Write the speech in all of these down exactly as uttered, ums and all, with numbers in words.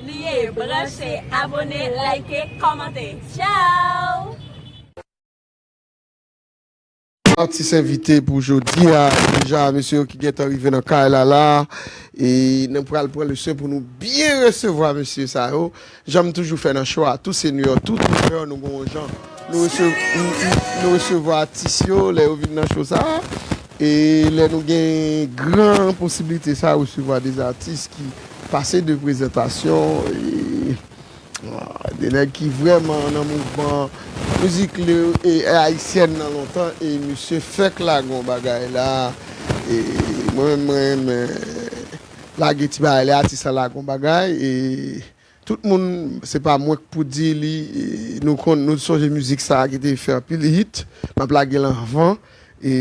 Bliye branche, abone, like, kòmante. Tchao! Atis envite pou jodi a, deja mesye yo ki gentan rive nan kay la la. E nou pral pran le swen pou nou byen resevwa mesye sa yo. Jan m toujou fè nan cho a, tou se New York, tout New York nou gon yon jan. Nou resevwa atis yo lè yo vin nan cho sa a. E lè nou gen gran posiblite sa resevwa de atis ki pase de prezantasyon e de nèg ki vrèman nan mouvman mizik ayisyèn nan lontan e misye fèk lage yon bagay la. E mwen menm mwen renmen lage ti bagay lè atis la lage yon bagay e tout moun se pa mwen k pou di li. Nou konn nou sonje mizik sa ki te fè anpil hit. M ap lage l anvan e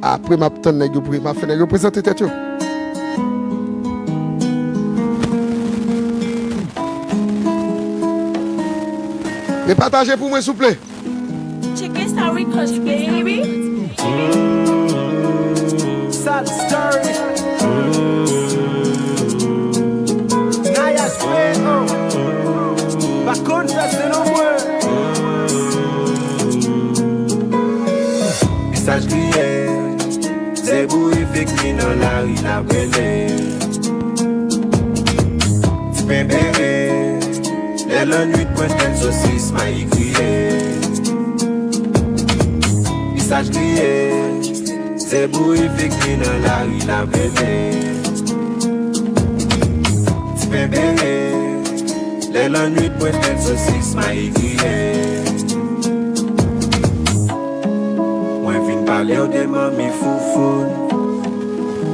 apre m ap tann nèg yo m ap fè nèg yo prezante tèt yo. Repataje pou mwen souple. Tcheke sa Rick Ross baby. Sad story. Naya Sweto. Pa konn sa se non mwen. Visaj griye. Zebou efekti nan lari l ap rele. Ti pen bere. Lè lannwit pwente l sosis mayi griye. Visaj griye. Zebou efekti nan lari l ap rele. Ti pen bere. Lè lannwit pwente l sosis mayi griye. Mwen vin pale w de manmi Foufoun.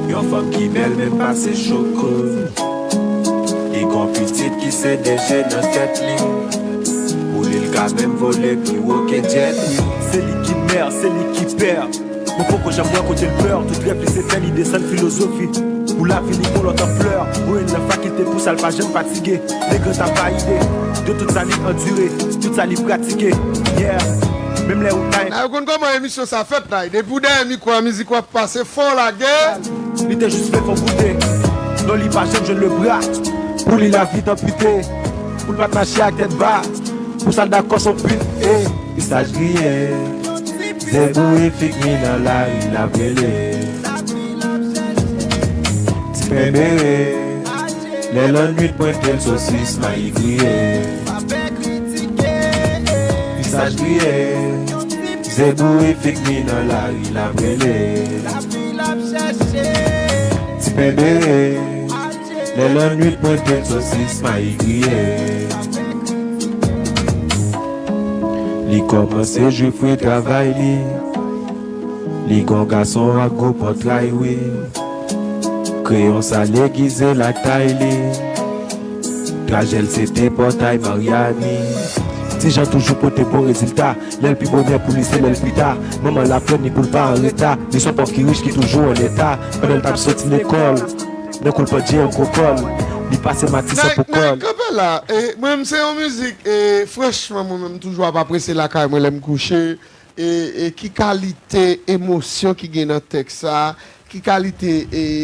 Yon fanm ki bèl menm pase Chokoun. Li gon pitit ki se deje nan tèt li. Pou li l ka menm vole pi wo ke djèt li. Se li ki mè, se li ki pè. Mwen poko janm wè kote l pè. Tout rèv li se fè, li desann filozofi. Pou lavi li gon lòt anplè. Mwen nan fakilte pou sa l pa janm fatige. Legrand ap valide de tout sa li andire, tout sa li pratike. Yeah. Menm lè ou pa. N a yo konn kòman emisyon sa fèt la. Depi w dèyè mikwo a mizik w ap pase fò lage. Li te jis vle fè w goute. Non li pa janm jwenn lebra. Pou li lavi t anpite. Pou l pa t mache ak tèt ba. Pou sa l dakò s on pit. Ey. Visaj griye. Zebou efik mi nan lari l ap rele. Ti pen bere. Lè lannwit pwente l sosis mayi griye. Visaj griye. Zebou efik mi nan lari l ap rele. Ti pen bere. Lè lannwit pwente l sosis mayi griye. Li kòmanse jwe fre travay li. Li gon gason ak gwo pòtray wi. Kreyon sa legize l ak tay li. Trajè l se te pòtay Maryani. Ti Jan toujou pote bon rezilta. Lè l pi bonè pou li se lè l pita. Manman l aprann li pou l pa an reta. Li s on pòv ki rich ki toujou an eta. Pandan l t ap soti lekòl. Nan kou l pandye an gwo kòl. Li pase matisan pou kòl. Kanpe la. Mwen menm se yon mizik e franchman mwen menm toujou ap apresye lakay mwen lè m kouche. E ki kalite emosyon ki gen nan tèks sa? Ki kalite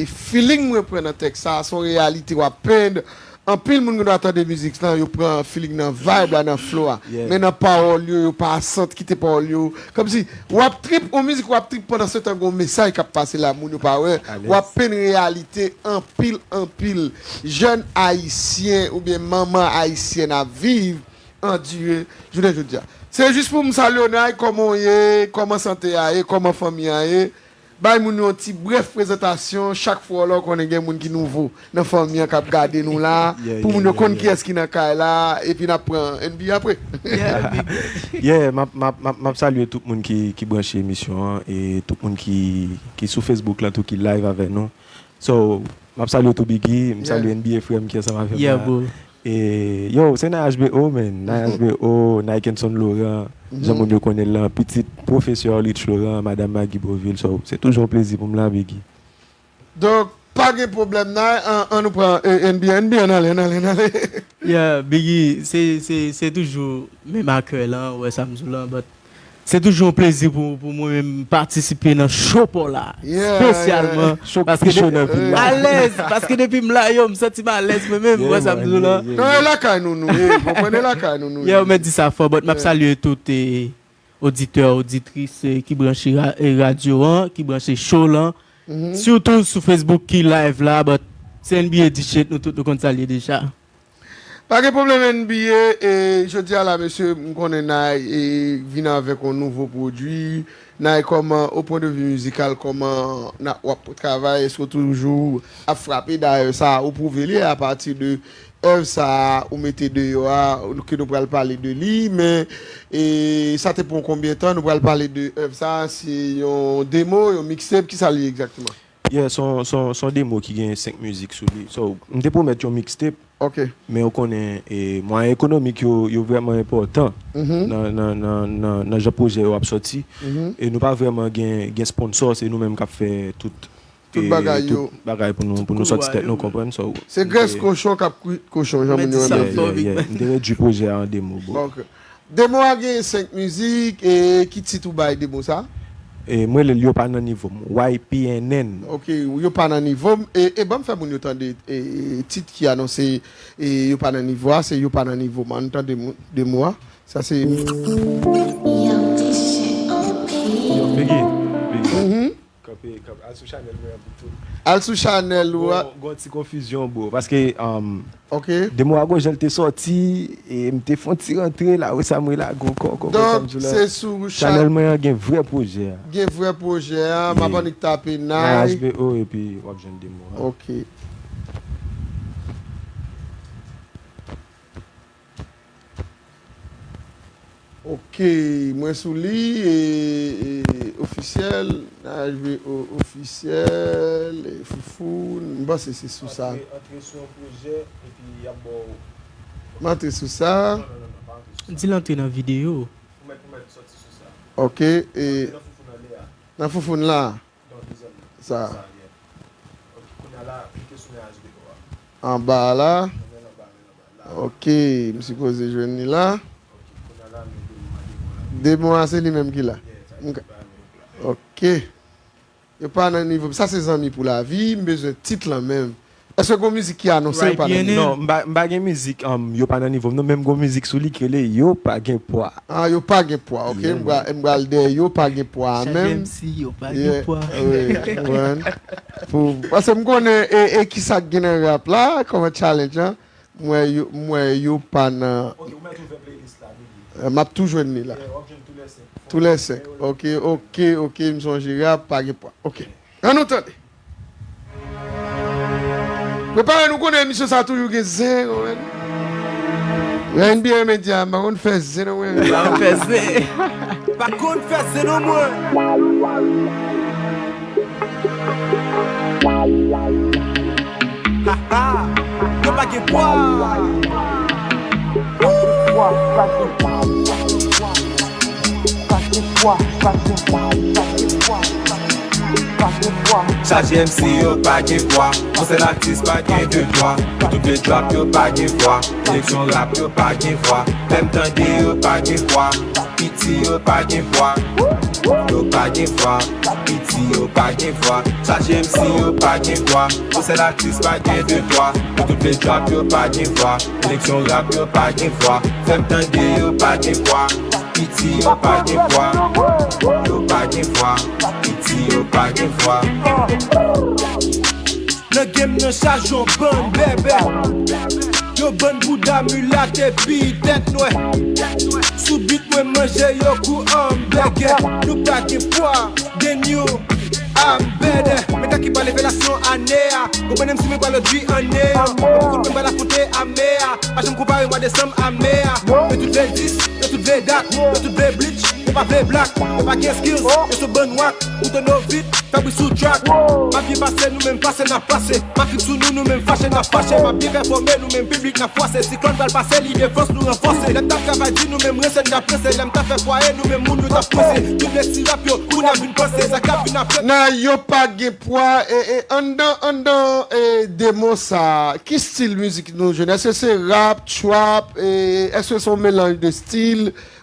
feeling mwen pran nan tèks sa? Se yon reyalite w ap penn. Anpil moun gen dwa tande mizik lan, yo pran feeling nan vibe la, nan flow a. Men nan pawòl yo, yo pa sant kite pawòl yo. Kòmsi w ap trip, yon mizik w ap trip pandan se tan gen yon mesaj k ap pase la, moun yo pa wè. W ap penn reyalite anpil, anpil jèn ayisyen oubyen manman ayisyèn ap viv, andire, jounen jodi a. Se jis pou m salye w, Nay, kòman w ye, kòman sante a ye, kòman fanmi an ye. Bay moun yo yon ti brèf prezantasyon, chak fwa w la w konnen gen moun ki nouvo nan fanmi an k ap gade nou la, pou moun yo konn kiyès ki nan kay la, epi n ap pran N B A apre. Yeah, m ap, m ap, m ap, m ap salye tout moun ki, ki branche emisyon an, e tout moun ki, ki sou Facebook lan tou ki live avè nou. So, m ap salye tou Biggy, m salye N B A frè m ki ansanm avè m la. E, yo, se Nay H B O, man. Nay H B O, Nikenson Laurent, jan moun yo konnen l lan, pitit pwofesè Arlich Laurent, madanm Maggie Beauvil. So, se toujou yon plezi pou m la, Biggy. Donk, pa gen pwoblèm, Nay, an, an nou pran N B A, N B A, ann ale, ann ale, ann ale. Yeah, Biggy, se, se, se toujou menm akèy lan, ou wè sa m di w lan, but Se toujou yon plezi pou, pou mwen menm patisipe nan show pa w la. Yeah, espesyalman yeah. Paske cho nan vil la. Alèz, paske depi m la, yo, m santi m alèz mwen menm, yeah, wè sa m di w la. Non, e lakay nou nou ye, konprann, e lakay nou nou ye. Yeah, ou mèt di sa fò, but m ap salye tout, eh, oditè, oditris, eh, ki branche ra- eh, radyo an, ki branche show lan. Sitou sou Facebook ki live la, but se N B A di shit, nou tout nou konn sa l ye deja. Pa gen pwoblèm N B A, e jodi a la, mesye, m konnen n a, e, vin avèk yon nouvo pwodui, n a, kòman, o pwen de vi mizikal, kòman n a, w ap travay, èske w toujou ap frape? Dayè, sa, ou pwouve li apati de èv sa a ou mete deyò a, ke nou pral pale de li, men, e, sa te pran konbyen tan? Nou pral pale de èv sa a, se yon demo, yon mixtape, ki sa l ye egzakteman? Yeah, se yon, se yon, se yon demo ki gen senk mizik sou li. So, m te pwomèt yon mixtape, ok, men ou konnen, e, mwayen ekonomik yo, yo vrèman enpòtan nan, nan, nan, nan, nan jan pwojè yo ap sòti. E nou pa vrèman gen, gen sponsor, se nou menm k ap fè tout, tout e, bagay tout yo. Bagay pou nou, pou nou sòti tèt nou, konprann? So, se grès kochon k ap kwit kochon, jan moun yo renmen di. Yeah, yeah. M te redui pwojè a an demo, bro. Ok. Demo a gen senk mizik, e ki tit ou bay demo sa? E, m rele l Yo pa nan nivo m, Y P N N. Ok, Yo pa nan nivo m. E, e ban m fè moun yo tande, e, tit ki anonse, e, Yo pa nan nivo a, se Yo pa nan nivo m. Ann tande mo- demo a. Sa se Yo, this shit O P. Yo, Biggie, Biggie. Kanpe, kanpe, al sou chanèl mwen an pito. Al sou chanèl ou a. Gon, gon ti konfizyon, bro. Paske, um, ok, demo a gon jan l te sòti, e m te fè yon ti rantre la, wè sa m rele a gon kò, kò, kò, sa m di w la. Donk, se sou chanèl mwen an gen vrè pwojè a. Gen vrè pwojè a, m ap annik tape Nay. Nay H B O, epi w ap jwenn demo a. Ok. Ok, mwen sou li, e, e, ofisyèl, N A H B O ofisyèl, e, Foufoun, m panse se sou sa. Antre, antre sou yon pwojè, epi y ap ba w. M antre sou sa. Non, non, non, non, pa antre sou sa. Di l antre nan videyo. Ou mèt, ou mèt sòti sou sa. Ok, e, antre nan Foufoun anlè a. Nan Foufoun la. Sa. Anba a la. Ok, m sipoze jwenn li la. Demo a se li menm ki la. Ok. Yo pa nan nivo m. Sa se Zanmi pou lavi, m bezwen tit lan menm. Èske gon mizik ki anonse yo pa nan nivo? Non, m pa, m pa gen mizik, um, Yo pa nan nivo m, non, men m gon mizik sou li ki rele Yo pa gen pwa. Ah, Yo pa gen pwa, ok. M pral, m pral dèyè Yo pa gen pwa a menm. Chaje M C, Yo pa gen pwa. Wi, konprann. Pou, paske m konnen, e, e kisa k gen nan rap la, kòman challenge, an. M wè Yo, m wè Yo pa nan. Ok, ou mèt ouvè playlist la, Biggie. Eh, m ap tou jwenn li la. Yeah, w ap jwenn tou lè senk. Tou lè senk. Ok, ok, ok, m sonje rap, pa gen pwa. Ok. Ann nou tande. Prepare nou, konnen emisyon sa toujou gen zen, konprann. Lè N B A Media, m pa konn fè zen non mwen. Pa konn fè zen. Pa konn fè zen non mwen. Ha, ha. Yo pa gen pwa. Chaje M C yo pa gen pwa. Yon sèl atis pa gen de dwa. Yo tout vle drop, yo pa gen vwa. Eleksyon rap, yo pa gen vwa. Lè m tande yo pa gen vwa. Piti yo pa gen vwa. Yo pa gen vwa. Piti yo pa gen vwa. Chaje M C yo pa gen vwa. Yon sèl atis pa gen de dwa. Yo tout vle drop, yo pa gen vwa. Eleksyon rap, yo pa gen vwa. Fè m tande, yo pa gen vwa. Piti yo pa gen vwa. Yo pa gen vwa. Piti yo pa gen vwa. Nan game nan chaje yon bann bèbè. Yon bann bouda milat epi tèt nwè. Sou beat mwen manje yo kou anbègè. Nou pa gen pwa, then you, I'm better. Men ka ki pral revelasyon ane a. Konprann M C mwen pral lòt vi ane an. Mwen fout mwen pral afwonte ame a. Pa janm konpare mwa desanm a me a. Yo tout vle dis, yo tout vle dat, yo tout vle bleach, yo pa vle black, yo pa gen skills, yo sou bann wak, kouto novit, fè bri sou track. M ap byen pase, nou menm pase n ap pase. M ap vin sou nou, nou menm fache n ap fache. M ap byen pèfòme, nou menm piblik n ap fwase. Siklòn pral pase, li defans nou ranfòse. Lè m t ap travay di, nou menm rense n t ap rense. Lè m t ap fè fwaye, nou menm moun yo t ap pwese. Tout nèg ti rap yo, kounye a vin panse. Sa k ap vin apre. Nan yo pa gen pwa, e, e, anndan, anndan, e, demo sa, ki stil mizik nou jwenn? Èske se rap, trap, e, èske se yon melanj de stil?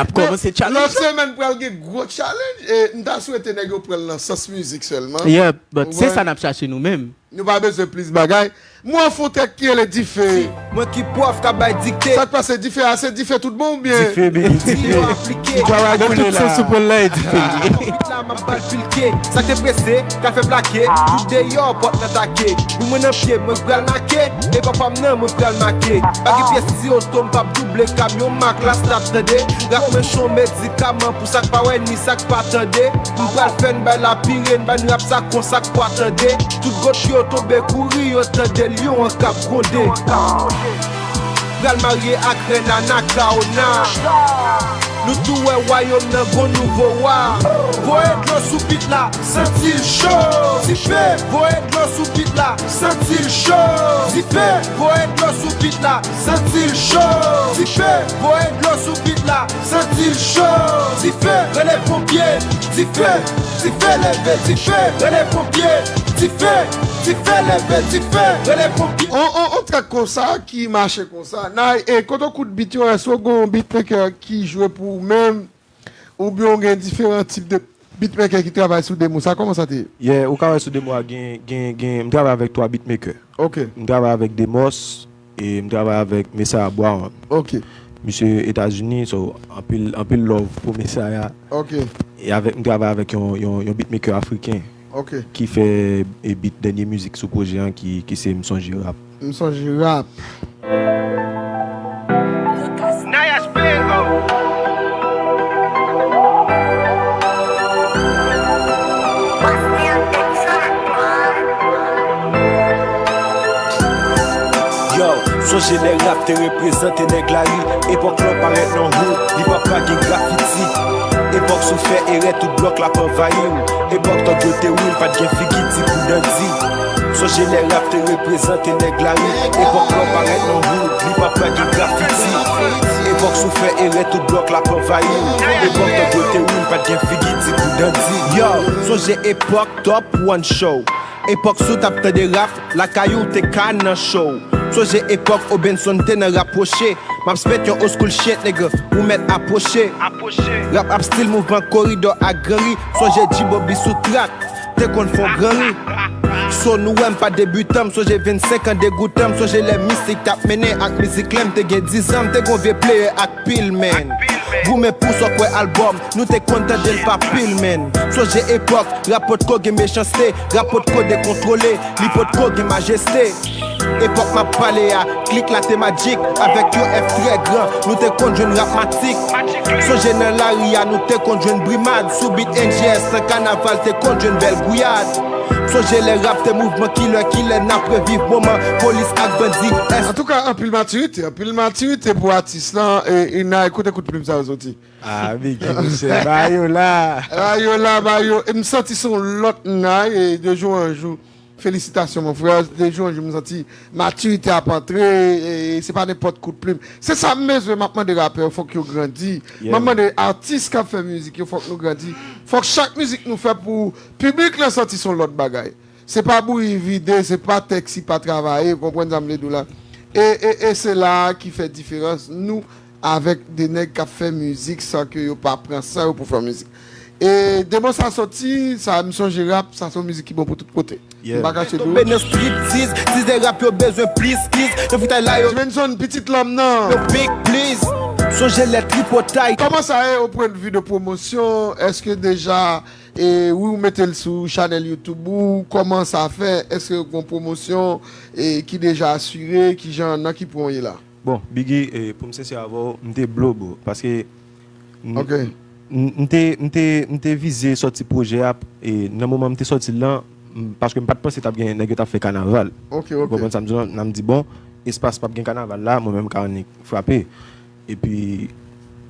n ap kòmanse challenge. Lòt semèn pral gen gwo challenge. E m ta swete nèg yo pran l nan sans mizik sèlman. Yeah, but se sa n ap chache nou menm. Nou pa bezwen plis bagay. Mwen fè yon trèk ki rele Dife. Mwen ki pwòf k ap bay dikte. Sa k pase Dife a, se dife tout bon oubyen? Dife, baby, dife. Travay koule la. Nan tout sans ou pran la, e dife. Bit la m ap ba l pilke. Sa k te prese, ka fè plake. Tout deyò, pòt nan take. Pou mwen nan pye, mwen pral make. E papa m nan, mwen pral make. Pa gen pyès ti oto, m p ap double kamyon mak la stop tande. Rap mwen se yon medikaman pou sa k pa wè ni sa k pa tande. M pral fè n bay la pirèn, bay n rap sa konsa k pa tande. Tout gòt yo tonbe kouri, yo tande lyon an k ap gwonde. Pral marye ak rèn Anakaona. Nou tou wè wayòm nan gon nouvo wa. Voye dlo sou bit la, santi l cho. Dife, voye dlo sou bit la, santi l cho. Dife, voye dlo sou bit la, santi l cho. Dife, voye dlo sou bit la, santi l cho. Dife, rele ponpye. Dife, dife, leve dife, rele ponpye. Dife, dife, leve dife, rele ponpye. On, on, on trèk konsa ki mache konsa. Nay, e kote w kout bit yo, èske w gen yon beatmaker ki jwe pou ou menm? Oubyen w gen diferan tip de beatmaker ki travay sou demo sa? Kòman sa te ye? Yeah, ou ka wè sou demo a gen, gen, gen, m travay avèk twa beatmaker. Ok. M travay avèk Demos, e m travay avèk Messiah Brown. Ok. Misye Etazini, so, anpil, anpil love pou mesye a. Ok. E avèk, m travay avèk yon, yon, yon beatmaker afriken Ok. ki fè e beat dènye mizik sou pwojè an ki, ki se M Sonje Rap. M Sonje Rap. Nayas Bingo. Yo, sonje lè rap te reprezante nèg lari. Epòk lò parèt nan hood, li pa pa gen grafiti. Epòk sou fè erè tout blòk la pa anvayi w. Epòk tòdyo te wil, pa t gen figi ti pou dandi. Sonje lè rap te reprezante nèg lari. Epòk lò parèt nan hood, li pa pa gen grafiti. Epòk sou fè erè tout blòk la pa anvayi w. Epòk tòdyo te wil, pa t gen figi ti pou dandi. Yo, sonje epòk Top One Show. Epòk sou t ap tande rap, lakay ou te ka nan show. Sonje epòk Obenson te nan rapwoche. M ap spit yon old school shit, nigga, ou mèt apwoche. Rap ap stil mouvman koridò ak granri. Sonje G-Bobby sou trak, te konn fè w granri. So nou wè m pa debitan, m sonje vennsenk an degoutan, m sonje lè mistik t ap mennen ak mizik lè m te gen diz an, m te gon vye player ak pil, man. Goumen pou sa w kwè albòm, nou te konn tande l pa pil, man. Sonje epòk, rap potko gen mechanste, rap potko dekontwole, li potko gen majeste. Epòk m ap pale a, klik la te majik, avèk yon F trè gran, nou te konn jwenn rap matik. Sonje nan lari a, nou te konn jwenn brimad, sou beat N G S nan kanaval, te konn jwenn bèl gouyad. Sonje lè rap te mouvman kilè, kilè n ap reviv moman, polis ak bandi, Antouka, anpil matirite, anpil matirite pou atis lan, e, e n a ekoute kout plim sa yo soti. Ah, Biggie, monchè, ba yo la. Ba yo la, ba yo. E m santi se yon lòt nèg, e de jou an jou. Felisitasyon, mon frè. De jou an jou, m santi matirite ap antre, e se pa nenpòt kout plim. Se sa m bezwen, m ap mande rapè yo, fòk yo grandi. M ap mande atis k ap fè mizik yo, fòk nou grandi. Fòk chak mizik nou fè pou piblik lan santi se yon lòt bagay. Se pa bouyi vide, se pa tèks ki pa travaye, w konprann sa m vle di w la. E, e, e se la a ki fè diferans nou avèk de nèg k ap fè mizik san ke yo pa pran san yo pou fè mizik. E de mo sa soti, sa m sonje rap, sa se yon mizik ki bon pou tout kote. M pa kache di w. Tonbe nan striptiz, tizè rap yo bezwen plis kiz. Nan fritay la yo Dimension, pitit lòm nan. Yo big please. Sonje lè tripotay. Kòman sa ye, o pwendvi de pwomosyon? Èske deja E wi, ou mete l sou chanèl YouTube ou, kòman sa fè? Èske gon pwomosyon, e, ki deja asire? Kijan, nan ki pwen w ye la? Bon, Biggie, e, pou m sensè avè w, m te blow, bro. Paske m, Ok. m, m te, m te, m te vize sòti pwojè a, e, nan moman m te sòti l lan, m, paske m pa t panse t ap gen nèg yo t ap fè kanaval. Ok, Ou ok. konprann sa m di w lan? Nan m di, bon, espas p ap gen kanaval la, mwen menm m ka annik frape. Epi,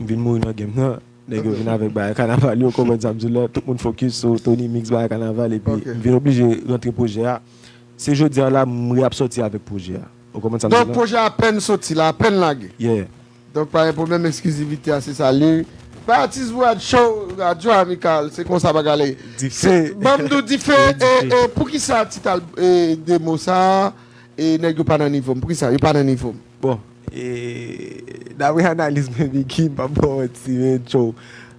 m vin mouri nan game nan. Nèg yo vin avèk bagay kanaval yo, konprann sa m di w la, tout moun fokis sou Tony Mix bagay kanaval, epi Ok. m vin oblije rantre pwojè a. Se jodi a la, m re ap sòti avèk pwojè a. Ou konprann sa m di w Donk, la? pwojè a apèn soti la, apèn lage. Yeah. Donk, pa gen pwoblèm, eksklizivite a, se sa l ye. Baptiste Brad Show, Radio Amical, se konsa bagay la ye. Dife. Se, ban m di w dife, Wi, e, dife. e, poukisa tit al-, e, demo sa a, e, nèg yo pa nan nivo m? Poukisa yo pa nan nivo m? Bon, e, daprè analiz mwen, Biggie, m p ap ba w manti, men, tchow.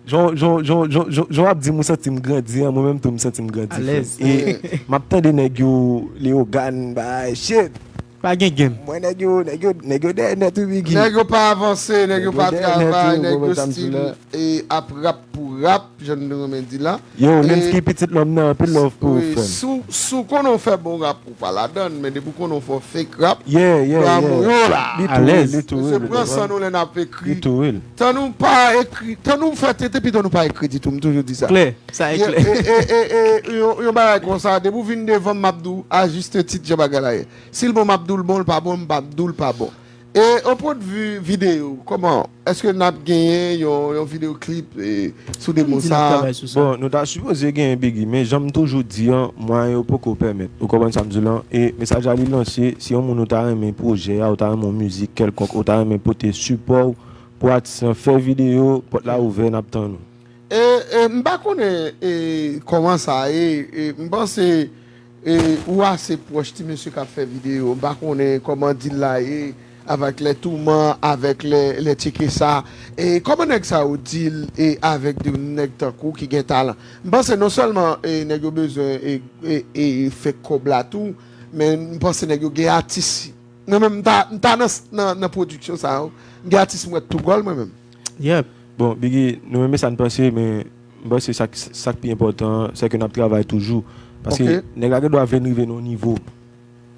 Jan, jan, jan, jan, jan, jan w ap di m ou santi m grandi an, mwen menm tou m santi m grandi, frè. Alèz. E m ap tande nèg yo, Leyogàn, bay, shit. Pa gen game. Mwen nèg yo, nèg yo, nèg yo dèyè nèt wi, Biggie. Nèg yo pa avanse, nèg yo Nèg yo pa dèyè nèt travay, wi, nèg yo konprann sa m di w still, la. e, ap rap pou rap, jan nou renmen di la. Yo, E, Lensky pitit lòm nan, anpil love pou ou, wi, frè m. Si w, si w konnen w fè bon rap, ou pa ladann, men depi w konnen w fè fake rap, Yeah, yeah, yo ap yeah. yo la. Li tou, Alèz. li tou, Mesye, li pran tou. san nou lè n ap ekri. Li tou, wi. Tan nou pa ekri, tan nou fè tete, pito nou pa ekri ditou, m toujou di sa. Klè, sa e Ye- klè. e, e, e, e, yon, yon bagay konsa, depi w vin devan m, m ap di w, ajiste tit jan bagay la ye. Si l bon, m ap di w l bon, l pa bon, m p ap di w l pa bon. E, o pwendvi videyo, kòman? Èske n ap genyen yon, yon videyo klip, e, sou demo sa a? Bon, nou ta sipoze genyen, Biggie, men jan m toujou di an, mwayen yo poko pèmèt. Ou konprann sa m di w lan? E mesaj la li lanse, si yon moun ou ta renmen pwojè a, ou ta renmen yon mizik kèlkonk, ou ta renmen pote sipò w pou atis lan, fè videyo, pòt la ouvè, n ap tann ou. E, e, m pa konnen, e, kòman sa ye, e, m panse, e, ou ase pwòch ti mesye k ap fè videyo, m pa konnen kòman deal la ye avèk lè touman, avèk lè, lè tcheke sa. E, kòman nèg sa yo deal, e, avèk de nèg tankou w ki gen talan? M panse non sèlman, e, nèg yo bezwen, e, e, e, fè kòb la tou, men m panse nèg yo gen atis Mwen menm, m ta, m ta nan, nan, nan pwodiksyon sa yo. M gen atis m wè tou gòl, mwen menm. Yep. Bon, Biggy, nou menm sa n panse, men m panse sa, k- sa k pi enpòtan, se ke n ap travay toujou. Paske Ok. nèg la gen dwa vin rive nan yon nivo.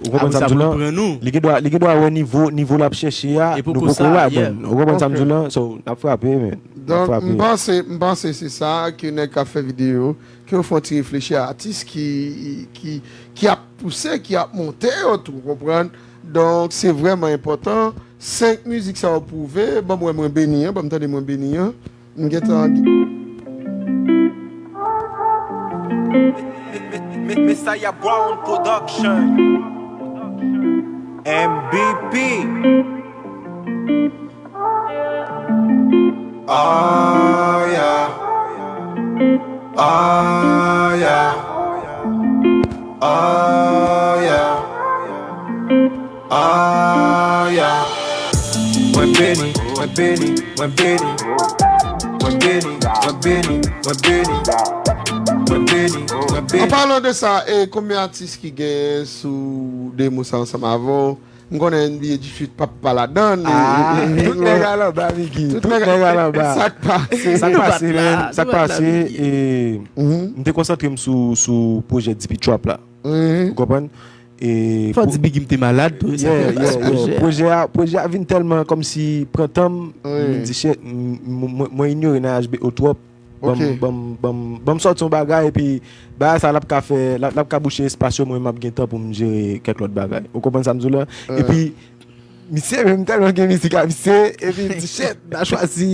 Ou konprann Apre sa sa, m di w pou l lan? pran nou. Li gen dwa, li gen dwa wè nivo, nivo l ap chèche a, E nou poko poko sa, la yeah. Bon. Ou konprann sa m Ok. di w lan? So, n ap frape, men. N ap Donk, frape. m panse, m panse se sa ke nèg k ap fè videyo, ke yo fè yon ti reflechi a atis ki, ki, ki ap pouse, ki ap monte yo tou, konprann? Donk, se vrèman enpòtan. Senk mizik sa yo pwouve, ban m wè Mwen Beni an, ban m tande Mwen Beni an. M gentan. Messiah Brown Production. M B P. Oh yeah. Oh yeah. Oh yeah. Oh yeah. Mwen beni, mwen beni, mwen beni. Mwen beni, mwen beni, mwen beni. Mwen beni, mwen beni. An palan de sa, e konbyen atis ki genyen sou demo sa ansanm avè w? M konnen N B A dizuit pap pa ladan. Ah, tout nèg al anba, Biggy. Tout nèg al anba. Sa k pase? Sa k Nou pase, pa t la, man? Sa k nou pa t la, pase? Biggy. E, m te konsantre m sou, sou pwojè D P Trap la. Ou konprann? E Fò pou- di Biggy m te malad tou. Sa Yeah, fè pas yeah, yeah. pwojè a. Pwojè a, pwojè a vin tèlman kòmsi pran tan m, Wi. m di shit, m- m- mwen mwen inyore nan H B O twòp. Ban Ok. m- ban m- ban m- ban m sòti yon bagay, epi bagay sa l ap ka fè, l ap l ap ka bouche espas yo, mwen m ap gen tan pou m jere kèk lòt bagay. Ou konprann sa m di w lan? Epi, misye menm tèlman gen mizik a misye, epi m di shit, m ta chwazi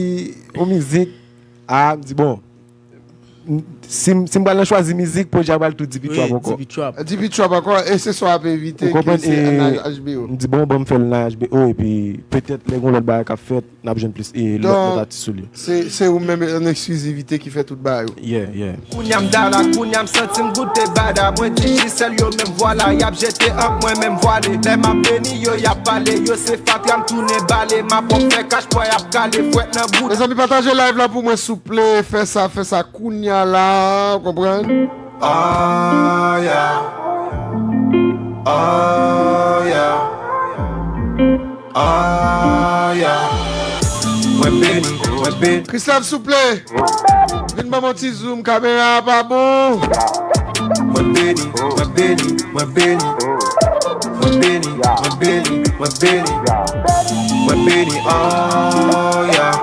yon mizik. Ah, m di bon, m- si m si m pral nan chwazi mizik, pwojè a pral tou D P Trap ankò. D P Trap. D P Trap ankò, e se sa w ap evite Ou ke konprann? se E nan H B O. M di bon, ban m fè l nan H B O, epi petèt lè gen lòt bagay k ap fèt, n ap jwenn plis e lòt Donk, lòt atis sou li. Se se ou menm an eksklizivite ki fè tout bagay yo. Yeah, yeah. Kounya m dala, kounya m santi m goute bada. Mwen di Jisèl yo menm vwala, y ap jete ank mwen menm vwale. Lè m ap beni yo, y ap pale, yo se fatra m tounen bale. M ap wòk fè kach pwa y ap kale, fwèt nan bout. Mezanmi, pataje live la pou mwen souple, fè sa, fè sa kounya la, ou konprann? Oh yeah. Oh yeah. Oh yeah. Mwen beni, mwen beni. Christophe, souple, vin ban m yon ti zoom, kamera a pa bon. Mwen beni, mwen beni, mwen beni. Mwen beni, mwen beni, mwen beni. Mwen beni, oh yeah.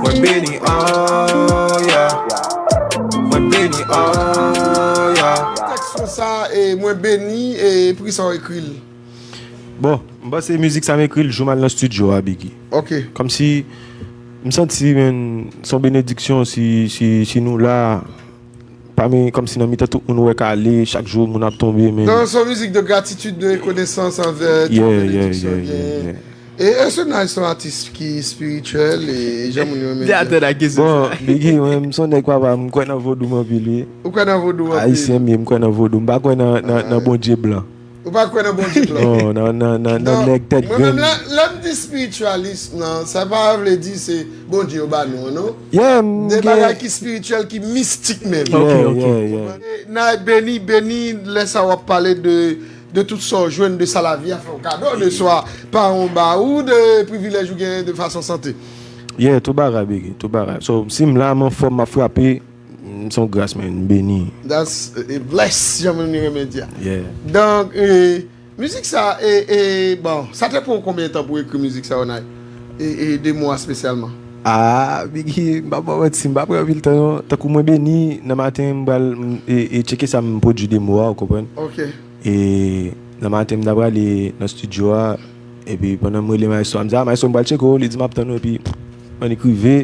Mwen beni, oh yeah. Mwen beni, oh yeah. Tèks sa, e mwen beni, e poukisa w ekri l? Bon, m panse mizik sa m ekri l jou m al nan estidyo a, Biggy. Ok. Kòmsi, m santi, men, se yon benediksyon si, si, si nou la, pami, kòmsi nan mitan tout moun ou wè k ale, chak jou moun ap tonbe, men. Donk, se yon mizik de gratitid, de rekonesans anvè tout Yeah, yeah, benediksyon yeah, gen. yeah, yeah. E èske Nice se yon atis ki espirityèl e jan moun yo renmen Te atè la kesyon. Bon, Biggy, mwen, m se yon nèg papa, m kwè nan vodou m anpil, wi. Ou kwè nan vodou anpil? Ayisyen m ye, m kwè nan vodou. M pa kwè nan, nan, nan Bondye blan. Ou pa kwè nan Bondye blan? Non, nan, nan, nan, nan nèg tèt Mwen menm, grenn. lè, lè m di spiritualism nan, sa pa vle di se Bondye yo ba nou an, non. Yeah, m De gen- bagay ki spiritual, ki mistik menm. Ok, Yeah, ok. Yeah, yeah. Nice, beni, beni, lè sa w ap pale de, de tout sa w jwenn, de sa lavi a fè w kado, de swa paran w ba ou, de privilèj ou genyen, de fason sante. Yeah, tout bagay, Biggy, tout bagay. So, si m la, m anfòm, m ap frape, m se yon gras, man, m beni. That's a bless, jan moun yo renmen di a. Yeah. Donk, e, mizik sa, e, e, bon, sa te pran w konbyen tan pou ekri mizik sa yo, Nice? E, e, de mwa espesyalman? Ah, Biggy, m pa ba w manti, m pa pran anpil tan, non. Tankou mwen beni, nan maten, m pral, m, e, e tcheke sa m pwodui de mo a, ou konprann? Ok. E nan maten, m ta prale nan estidyo a, epi pandan m rele maestro a, m di, ah, maestro, m pral tcheke w, li di, m ap tann ou, epi annik rive,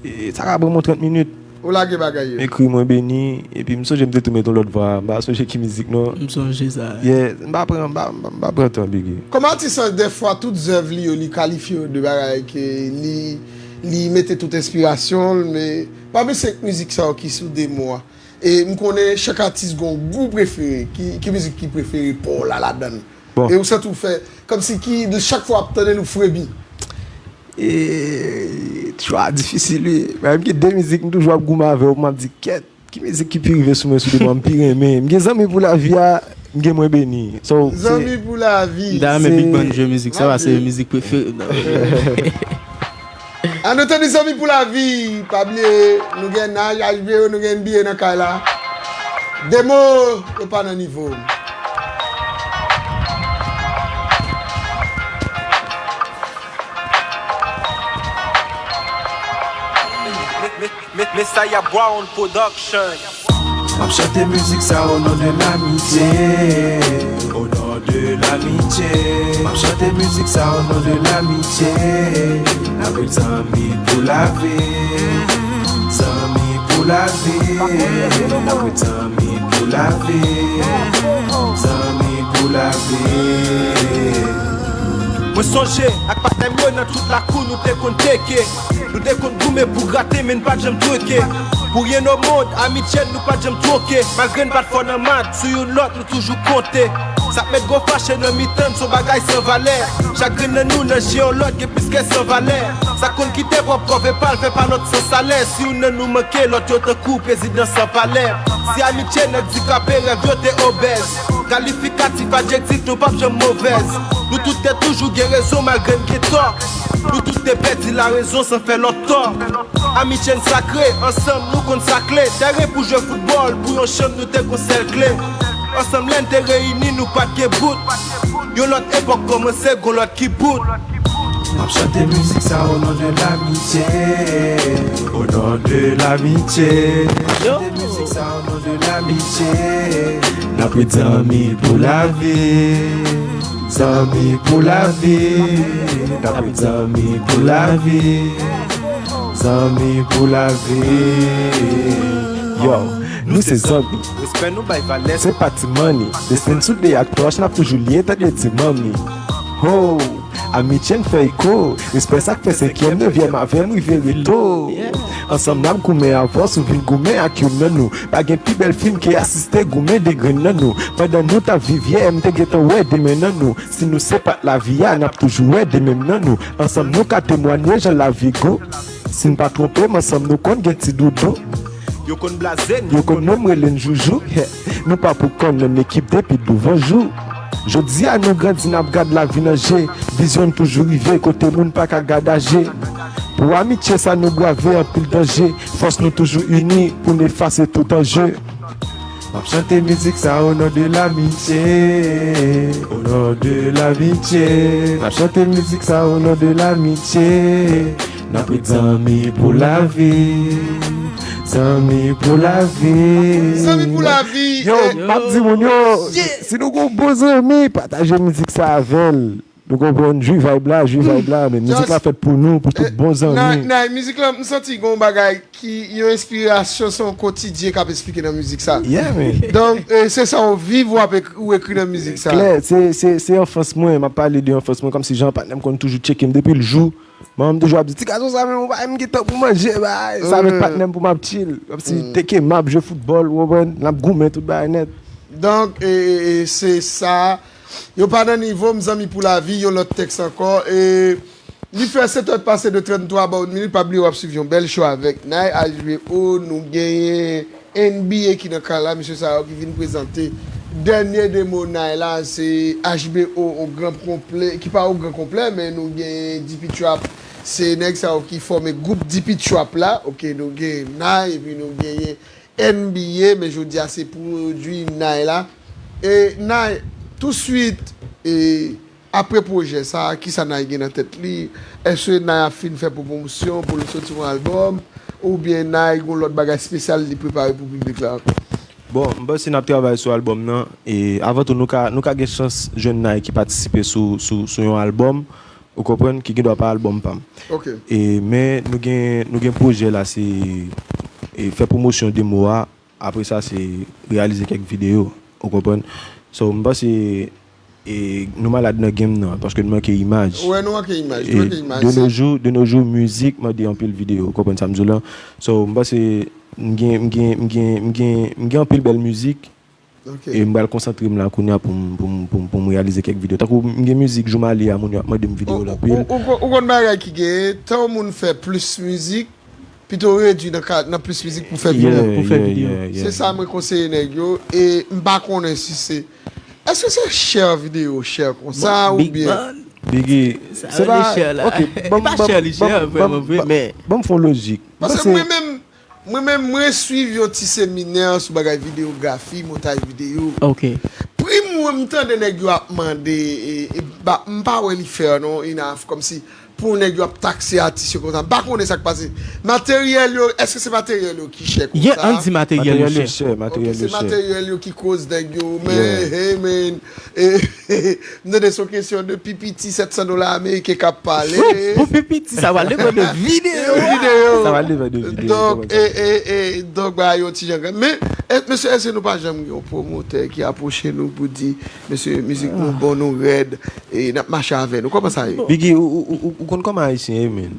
e, sa ka pran mwen trant minit. Ou lage bagay yo. Ekri mwen beni, epi m sonje m te tou met yon lòt vwa, m pa sonje ki mizik non. M sonje sa. Yeah, m pa pran, m pa, m pa, m pa pran tan, Biggy. Kòm atis lan, dèfwa, tout zèv li yo, li kalifye yo de bagay ke li, li mete tout enspirasyon l, men pami senk mizik sa yo ki sou demo a, e m konnen chak atis gen yon gou prefere, ki, ki mizik ki prefere pa w la ladan l? Bon. E ou santi w fè, kòmsi ki, chak fwa w ap tande l, ou frebi? E, tchwa, difisil, wi. Men m gen de mizik, m toujou ap goumen avè yo, pou m ap di, kèt, ki mizik ki pi rive sou mwen sou demo a, m pi renmen. M gen zanmi pou lavi a, M gen mwen beni. So, se Zanmi pou lavi. M ta renmen Big Band jwe mizik sa, paske se mizik prefere m nan. An nou tande Zanmi pou lavi. Pa bliye, nou gen Naj, H B O, nou gen N B A nan kay la. Demo, yo pa nan nivo. Messiah Brown Production. M ap chante mizik sa o non de lamitye. O non de lamitye. M ap chante mizik sa o non de lamitye. N ap ret zanmi pou lavi. Zanmi pou lavi. N ap ret zanmi pou lavi. Zanmi pou lavi. Mwen sonje ak patnè m yo nan tout lakou nou te konn teke. Nou te konn goumen pou grate men n pa t janm tweke. Pou ryen o mond, amitye n nou pa t janm twoke. Malgre n pa t fò nan mat, sou youn lòt nou toujou konte. Sa k met gwo fache nan mitan n s on bagay san valè. Chak grenn nan nou nan je yon lòt gen plis kè san valè. Sa k konn kite pwòp kòve pa l fè pa lòt san salè. Si youn nan nou manke, lòt yo tankou prezidan san palè. Si amitye n andikape, rèv yo te obèz. Kalifikatif adjektif nou p ap janm movèz. Nou tout te toujou gen rezon malgre n gen tò. Nou tout te pèdi larezon san fè lòt tò. Amitye n sakre, ansanm nou konn sa k le. Tèren pou jwe foutbòl, pou yon chanm nou te gon sèl kle. Ansanm lè n te reyini nou pa t gen bout. Yon lòt epòk kòmanse, gon lòt ki bout. M ap chante mizik sa o non de lamitye. O non de lamitye. M ap chante mizik sa o non de lamitye. N ap ret zanmi pou lavi. Zanmi pou lavi. N ap ret zanmi pou lavi. Zanmi pou lavi. Yo, nou se zanmi. Respè nou bay valè. Se pa ti manni. Desten n soude ak tòch, n ap toujou lye tande ti manmi. Ho! Amitye n fè eko. Respè sa k fè senkyèm, nevyèm avè m rive reto. Ansanm n ap goumen avè w si w vin goumen ak youn nan nou. Pa gen pi bèl fim ke asiste goumen de grenn nan nou. Pandan nou t ap viv yè, m te gentan wè demen nan nou. Si nou se pat lavi a, n ap toujou wè demen nan nou. Ansanm nou ka temwanye jan lavi gou. Si n pa twonpe m, ansanm nou konn gen ti doudou. Yo konn blaze n. Yo konn menm rele n joujou. Nou pa pou konn menm ekip depi douvan jou. Jodi a nou grandi n ap gad lavi nan je. Vizyon n toujou rive kote moun pa ka gad aje. Pou amitye sa nou brave anpil danje. Fòs nou toujou ini pou n efase tout anje. M ap chante mizik sa o non de lamitye. O non de lamitye. M ap chante mizik sa o non de lamitye. N ap ret zanmi pou lavi. Zanmi pou lavi. Zanmi pou lavi. Yo, m ap di moun yo, si nou gon bon zanmi, pataje mizik sa avè l. Nou konprann, jwi vibe la, jwi vibe la, men mizik la fèt pou nou, pou tout bon zanmi. Nan mizik la, m santi gon bagay ki, yon enspirasyon, se yon kotidyen k ap esplike nan mizik sa. Yeah man. Donk, e, se sa w viv, w ap ek, ou ekri nan mizik sa. Klè, se, se, se anfans mwen, m ap pale de anfans mwen, kòmsi jan patnè m konn toujou tcheke m depi l jou. Manman m toujou ap di, ti gason sa menm, ou pa menm gen tan pou manje, bay. Sa avèk patnè m pou m ap chill. Kòmsi teke m ap jwe foutbòl, ou konprann, n ap goumen tout bagay nèt. Donk, e, e, e, se sa. Yo pa nan nivo m, zanmi pou lavi, yon lòt tèks ankò. E, li fè sèt è pase de tranntwa bò yon minit, pa bliye w ap swiv yon bèl show avèk Nay H B O, nou genyen N B A ki nan kay la, mesye sa yo ki vin prezante dènye demo Nay la, se H B O o gran konplè, ki pa o gran konplè, men nou genyen D P Trap, se nèg sa yo ki fòme gwoup D P Trap la, oke, nou genyen Nay, epi nou genyen N B A, men jodi a se pwodui Nay la. E Nay, touswit, e, apre pwojè sa, kisa Nay gen nan tèt li? Èske Nay ap fin fè pwomosyon pou l soti yon albòm? Oubyen Nay gon lòt bagay espesyal li prepare pou piblik la ankò? Bon, m panse n ap travay sou albòm nan. E avan tou, nou ka, nou ka gen chans jwenn Nay ki patisipe sou, sou, sou yon albòm. Ou konprann, ki gendwa pa albòm pa m. Ok. E, men nou gen, nou gen pwojè la, se, e, fè pwomosyon demo a, apre sa, se reyalize kèk videyo, ou konprann. So, m panse, e, nou malad nan game nan, paske nou manke imaj. Wè, nou manke imaj, nou manke imaj. De nos jours, de nos jours, mizik mande anpil videyo, ou konprann sa m di w la. So, m panse, m gen, m gen, m gen, m gen, m gen anpil bèl mizik, E m pral konsantre m la kounye a pou m, pou m, pou m, pou m reyalize kèk videyo. Tankou m gen mizik Jou M Ale a, moun yo ap mande m videyo l anpil. Ou, ou, ou, ou konn bagay ki genyen, tan yon moun fè plis mizik, pito redui nan ka, nan plis mizik pou fè videyo. Yeah, pou fè yeah, videyo. Yeah, yeah. Se sa mwen konseye nèg yo, e m pa konnen si se Èske se share videyo share konsa oubyen? Biggie, se pa, ok, ban m fon lojik. Paske mwen menm, mwen menm, mwen swiv yon ti seminè sou bagay videyografi, montaj videyo. Pri mwen, m tande nèg yo ap mande, e, e, ba, m pa wè li fè non, enough, kòmsi pou nèg yo ap takse atis yo konsa. M pa konnen sa k pase. Materyèl yo, èske se materyèl yo ki chè konsa? Yeah, ann di materyèl yo chè. Ok, se materyèl yo ki koz nèg yo, men, hey, man. E, m tande se yon kesyon de pi piti sèt san dola ameriken k ap pale. Pou pi piti, sa pral depann de videyo. Videyo. Sa pral depann de videyo. Donk, e, e, e, donk, bagay yo ti jan grèt. Men, e, mesye, èske nou pa janm gen yon pwomotè ki apwoche nou pou di, mesye, mizik nou bon, nou rèd, e n ap mache avè nou? Kòman sa ye? Biggie, ou, ou, ou, ou konn kòman Ayisyen ye, men.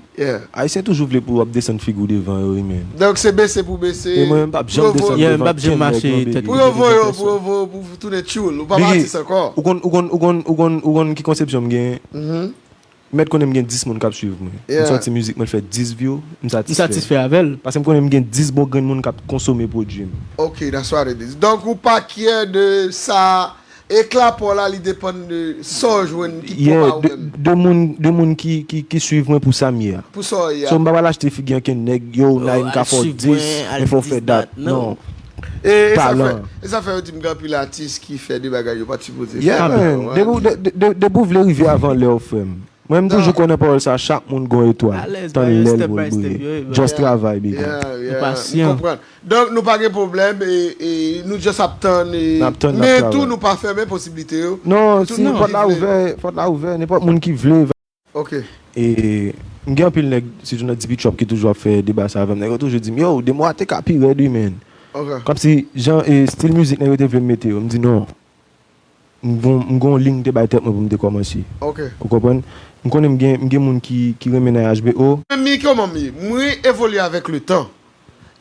Ayisyen toujou vle pou w ap desann figi w devan yo, wi, men. Donk, se bese pou bese. E mwen, m p ap janm desann devan kenn nèg, non, Biggie. Pou yo voye w, pou yo voye w, pou w tounen tchoul. Ou pa atis ankò. Ou konn, ou konn, ou konn, ou konn, ou konn ki konsepsyon m genyen? M mèt konnen m gen dis moun k ap swiv mwen. M sòti mizik mwen, l fè dis view, m satisfè. M satisfè avè l. Paske m konnen m gen dis bon grenn moun k ap konsome pwodui m. Ok, that's what it is. Donk, ou pa kyè de sa. Ekla pa w la, li depann de sa w jwenn ki pwòp a ou menm. De moun, de moun ki, ki, ki swiv mwen pou sa m ye a. Pou sa w ye a. So, m pa pral achte figi ankenn nèg, yo, Nine ka fè w dis, men fò w fè dat. Non. E, e sa fè, e sa fè yo di m gen anpil atis ki fè de bagay yo pa t sipoze fè. Yeah, man. Depi w, de, de, de, depi w vle rive avan lè w, frè m. Mwen, m toujou kwè nan pawòl sa, chak moun gon etwal. Tann lè l pou l briye. Just travay, baby. Patyan. Donk, nou pa gen pwoblèm, e, e nou just ap tann, e, men tou, nou pa fèmen posiblite yo. Non, si pòt la ouvè, pòt la ouvè, nenpòt moun ki vle. Ok. E m gen anpil nèg, sitou nan D P Trap, ki toujou ap fè deba sa avè m. Nèg yo toujou di m, yo, Demwa te ka pi rèd, wi, men. Ok. Kòmsi, jan, e, stil mizik nèg yo te vle m mete yo, m di non. M gon, m gon liy m te bay tèt mwen pou m te kòmanse. Ok. Ou konprann? M konnen m gen, m gen moun ki, ki renmen nan H B O. Men mi kòman m ye? Mwen evolye avèk le tan.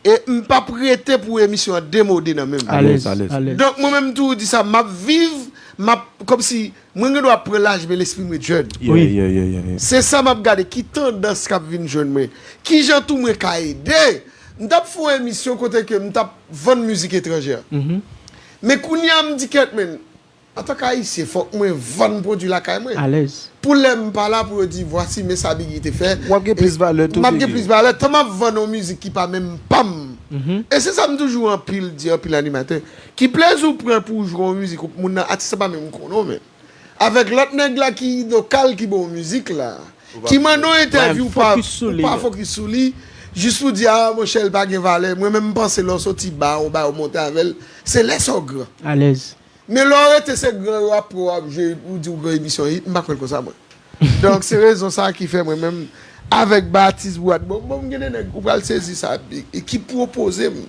E m p ap rete pou emisyon an demode nan men m. Alèz, alèz. Donk, mwen menm tou, di sa, m ap viv, m ap, kòmsi, mwen gen dwa pran laj, men lespri mwen jèn. Wi. Se sa m ap gade, ki tandans k ap vin jwenn mwen. Ki jan tou mwen ka ede? M t ap fè yon emisyon kote ke m t ap vann mizik etranjè. Men kounye a, m di, kèt, men, antanke Ayisyen, fòk mwen vann pwodui lakay mwen. Alèz. Pou lè m pa la, pou yo di, vwasi, men sa Biggie te fè. W ap gen plis valè tou, Biggie. M ap gen plis valè. Tan m ap vann yon mizik ki pa menm pa m. E se sa m toujou anpil di, anpil animatè. Ki plezi w pran pou w jwe yon mizik, moun nan, atis la pa menm konnen w menm. Avèk lòt nèg la ki lokal ki ba w mizik la. Ki mande w entèvyou, ou pa fokis sou li. Jis pou di, a, monchè, l pa gen valè. Mwen menm, m panse lè w soti ba, yon bagay, ou monte avè l, se lè sa w gran. Alèz. Men lè w rete se gran yo ap pran w ap jwe, ou di w gen emisyon hit, m pa kwè l konsa mwen. Donk se rezon sa ki fè mwen menm avèk Batis Bwad, bon, bon, m gen de nèg ou pral sezi sa, e ki pwopoze m,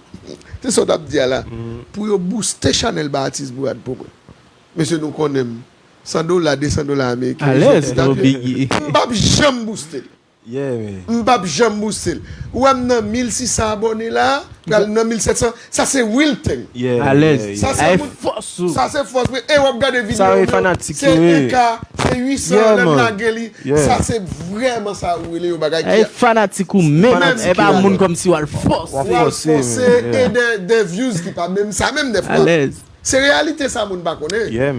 se sa w t ap di a la, pou yo booste chanèl Batis Bwad pou mwen. Mesye, nou konnen m, san dola, de san dola ameriken. Alèz, non, Biggie. M p ap janm booste l. M p ap janm booste l. Ou wè m nan mil sis san abòne la, pral nan mil sèt san. Sa se real thing. Alèz. Sa se fòs ou. Sa se fòs mwen. E w ap gade videyo m yo. Se en ka, se uit san, lè m lage li. Sa se vrèman sa ou rele yon bagay ki. E fanatik ou menm, e pa moun kòmsi w al fòse. W al fòse, e de, de views ki pa menm sa menm dèfwa. Alèz. Se reyalite sa moun pa konnen. Lè w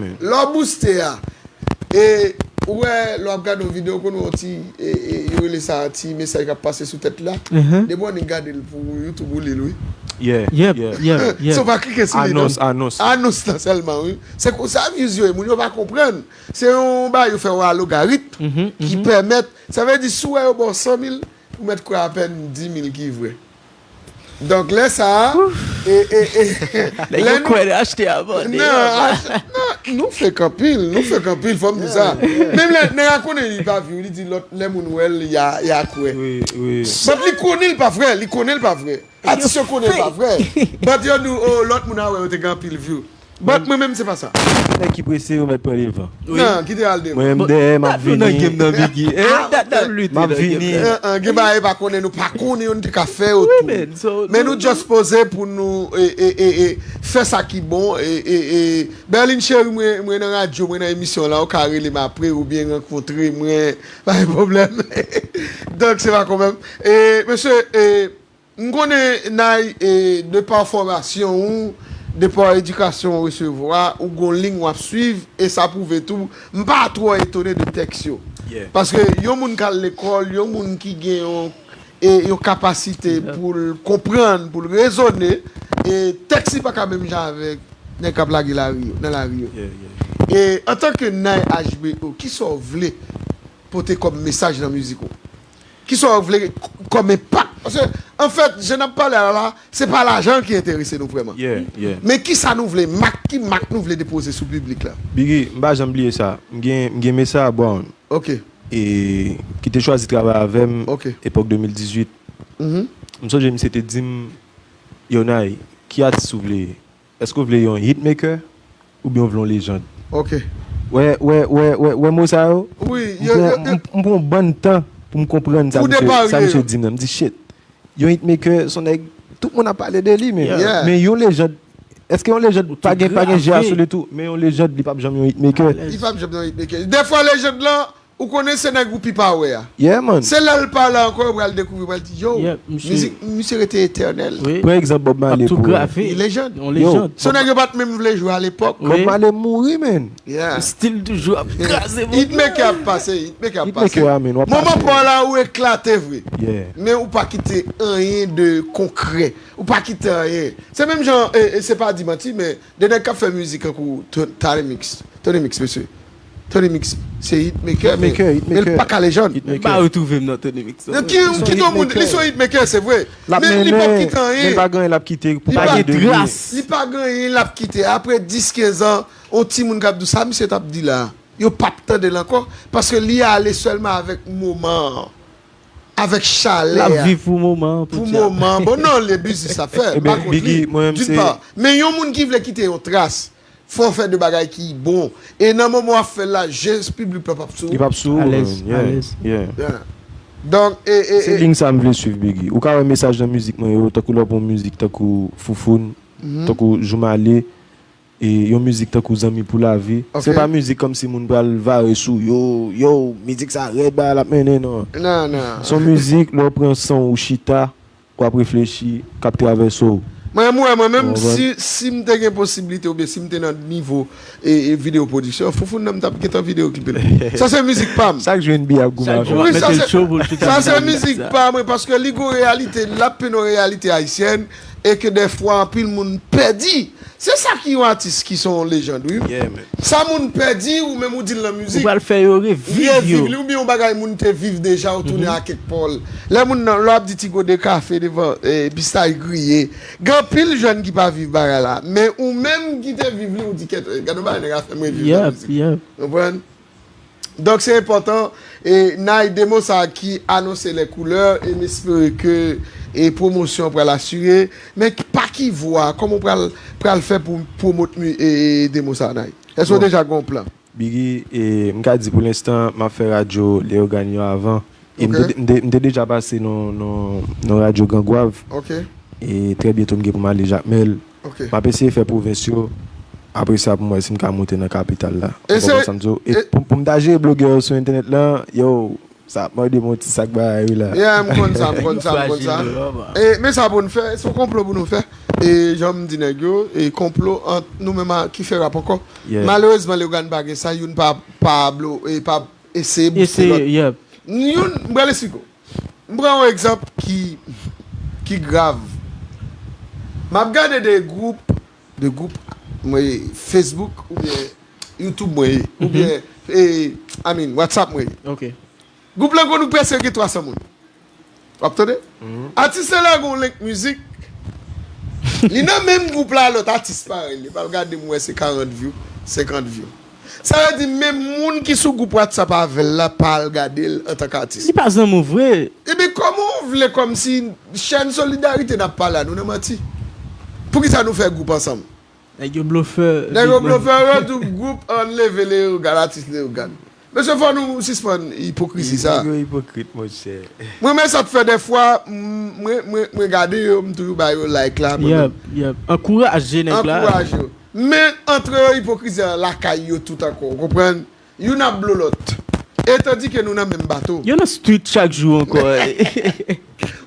booste a, e ou wè, lè w ap gade yon videyo, ou konn wè yon ti, e, e, yo rele sa ti mesaj k ap pase sou tèt la. Depi w annik gade l pou YouTube ou li l, wi. So pa klike sou li non. Anons, anons. Anons lan sèlman, wi. Se konsa views yo ye, moun yo pa konprann. Se yon bagay yo fè yon alogarit ki pèmèt, sa vle di si w wè yo ba w san mil, ou mèt kwè apèn dis mil ki vrè. Donk lè sa a, e, e, e, lè nou kwè, achte abòne. Non, achte, non, nou fake anpil, nou fake anpil, fò m di sa. Menm lè nèg la konnen li pa view, li di lòt, lè moun wè l, y a, y a kwè. But li konnen l pa vrè, li konnen l pa vrè. Atis yo konnen l pa vrè. But yo di w, oh, lòt moun a wè yo te gen anpil view. But mwen menm se pa sa. Nèg ki prese yo mèt pran devan. Non, kite al devan. Mwen menm dèyè m ap vini. M ap vini. Gen bagay pa konnen, nou pa konnen yo, nou te ka fè yo tou. Men nou just poze pou nou, e, e, e, e, fè sa ki bon. E, e, e, Berlin cheri, mwen, mwen nan radyo, mwen nan emisyon la, ou ka rele m apre oubyen rankontre mwen, pa gen pwoblèm. Donk se pa kòmèm. E mesye, e, M konnen Nay, e, de pa fòmasyon ou, depa edikasyon ou resevwa, ou gon liy w ap swiv, e sa pwouve tou, m pa twò etone de tèks yo. Paske yon moun k al lekòl, yon moun ki gen yon, e, yon kapasite pou l konprann, pou l rezone, e tèks li pa ka menm jan avèk nèg k ap lage lari yo, nan lari yo. E antanke Nay H B O, kisa w vle pote kòm mesaj nan mizik ou? Kisa w vle k-, kòm enpak? Paske, anfèt, jan n ap pale a la, se pa lajan ki enterese nou vrèman. Men kisa nou vle, mak, ki mak nou vle depoze sou piblik la? Biggie, m pa janm bliye sa. M gen, m gen Mesa Brown. E ki te chwazi travay avè m epòk de mil dizuit. M sonje misye te di m, "Yo, Nay, ki atis ou vle ye? Èske w vle yon hitmaker oubyen w vle yon lejand?" Wè, wè, wè, wè, wè mo sa yo? M pran, m, m pran yon bann tan pou m konprann sa misye, sa misye di m nan. M di, "Shit, yon hitmaker, se yon nèg, tout moun ap pale de li, men, men yon lejand, èske yon lejand pa gen, pa gen je a sou li tou? Men yon lejand, li p ap janm yon hitmaker." Li p ap janm yon hitmaker. Dèfwa lejand lan, ou konnen se nèg ou pi pa wè a. Se lè l pa la ankò, ou pral dekouvri, ou pral di, "Yo, mizik misye rete etènèl." Pran egzanp Bob Marley pou ou. Li lejand. Yo, se yon nèg yo pa t menm vle jwe alepòk. Bob Marley mouri, man. Stil toujou ap kraze. Hitmaker ap pase, hitmaker ap pase. Hitmaker a, man, w ap pase. Moman pa w la, ou eklate vre. Men ou pa kite anyen de konkrè. Ou pa kite anyen. Se menm jan, e, e se pa di manti, men de nèg k ap fè mizik tankou To-, Tony Mix. Tony Mix, mesye. Tony Mix, se hitmaker, men, men l pa ka lejand. M pa retwouve m nan Tony Mix. Ki, ki non moun, li se yon hitmaker, se vre. Men li p ap kite anyen. Men pa gen anyen l ap kite pou pale de li. Li pa gen anyen l ap kite. Apre dis, kenz an, yon timoun k ap di w sa misye t ap di la. Yo p ap tande l ankò, paske li ale sèlman avèk moman an, avèk chalè a. L ap viv pou moman an, pou moman an. Bon, non, li biznis ap fè, m pa kont li, d'une part. Men yon moun ki vle kite yon tras, fò w fè de bagay ki bon. E nan moman w ap fè l la, je piblik la p ap sou ou. Li p ap sou ou, alèz, alèz. Donk, e, e, se liy sa m vle swiv, Biggie. Ou ka wè mesaj nan mizik mwen yo, tankou lè w pran mizik tankou Foufoun, tankou Jou M Ale, e yon mizik tankou Zanmi pou Lavi. Se pa mizik kòmsi moun pral vare sou, "Yo, yo, mizik sa rèd, bagay l ap mennen," non. Se yon mizik, lè w pran san w, ou chita, w ap reflechi, k ap travèse w. Mwen, mwen, mwen menm, si, si m te gen posiblite oubyen si m te nan nivo e, e videyo pwodiksyon, Foufoun nan m t ap gentan videyo klipe l. Sa se mizik pa m. Chak jou N B A ap goumen avè l. Wi, sa se, sa se mizik pa mwen, paske li gon reyalite, l ap penn yon reyalite ayisyèn, e ke dèfwa anpil moun pèdi. Se sa ki yon atis ki se yon lejand, wi. Sa moun pèdi, ou menm ou di l nan mizik. Ou pral fè yo reviv yo. Reviv li, oubyen yon bagay moun te viv deja, ou tounen ak kèk pa w. Lè moun nan, lè w ap di ti gode kafe devan, e, pistach griye. Gen anpil jèn ki pa viv bagay la. Men ou menm ki te viv li, ou di, "Kèt, gade yon bagay nèg la fè m reviv nan mizik." Konprann? Donk, se enpòtan, e, Nay, de mo sa ki anonse lè koulè, e m espere ke, e, pwomosyon pral asire. Men ki, pa ki vwa, kòman w pral, pral fè pou pwomot mi-, e, e, de mo sa, Nay? Èske w deja gen yon plan? Biggie, e, m ka di pou lenstan, m ap fè radyo Leyogàn yo avan. E m te, m te, m te deja pase nan, nan, nan radyo Gran Gwav. E trè byento m gen pou m ale Jakmèl. M ap eseye fè pwovens yo. Apre sa, pou m wè si m ka monte nan kapital la. Ou konprann sa m di w? E pou, pou m ta jere blogè yo sou entènèt lan, yo, sa ap mande m yon ti sak bagay, wi, la. Yeah, m konn sa, m konn sa, m konn sa. E, men sa pou n fè, se yon konplo pou nou fè. E, jan m di nèg yo, e konplo ant nou menm a, ki fè rap ankò. Malerezman, Leyogàn pa gen sa, youn pa, pa blo-, e pa eseye bouste lòt. Youn, m pral esplike w. M pran yon egzanp ki, ki grav. M ap gade de gwoup, de gwoup, mwen, Facebook oubyen YouTube mwen ye, oubyen, e, I mean, WhatsApp mwen ye. Gwoup lan konn ou prèske gen twa san moun. W ap tande? Atis la lage yon link mizik. Li nan menm gwoup la, lòt atis parèy li. Epi al gade m wè se karant view, senkant view. Sa vle di menm moun ki sou gwoup WhatsApp avè l la pa al gade l antanke atis. Li pa zanmi w vre. Ebyen kòman w vle kòmsi chèn solidarite n ap pale a, nou nan manti? Poukisa nou fè gwoup ansanm? Nèg yo blofè. Nèg yo blofè, yo di gwoup an leve Leyogàn, atis Leyogàn. Mesye, fò nou sispann ipokrizi sa. Nèg yo ipokrit, monchè. Mwen, men sa k fè dèfwa, m, mwen, mwen, mwen gade yo, m toujou ba yo like la, mwen menm. Ankouraje nèg la. Ankouraje yo. Men, antre yo, ipokrizi an lakay yo tout ankò, ou konprann? Youn ap blo lòt. E tandike nou nan menm bato. Yo nan street chak jou ankò.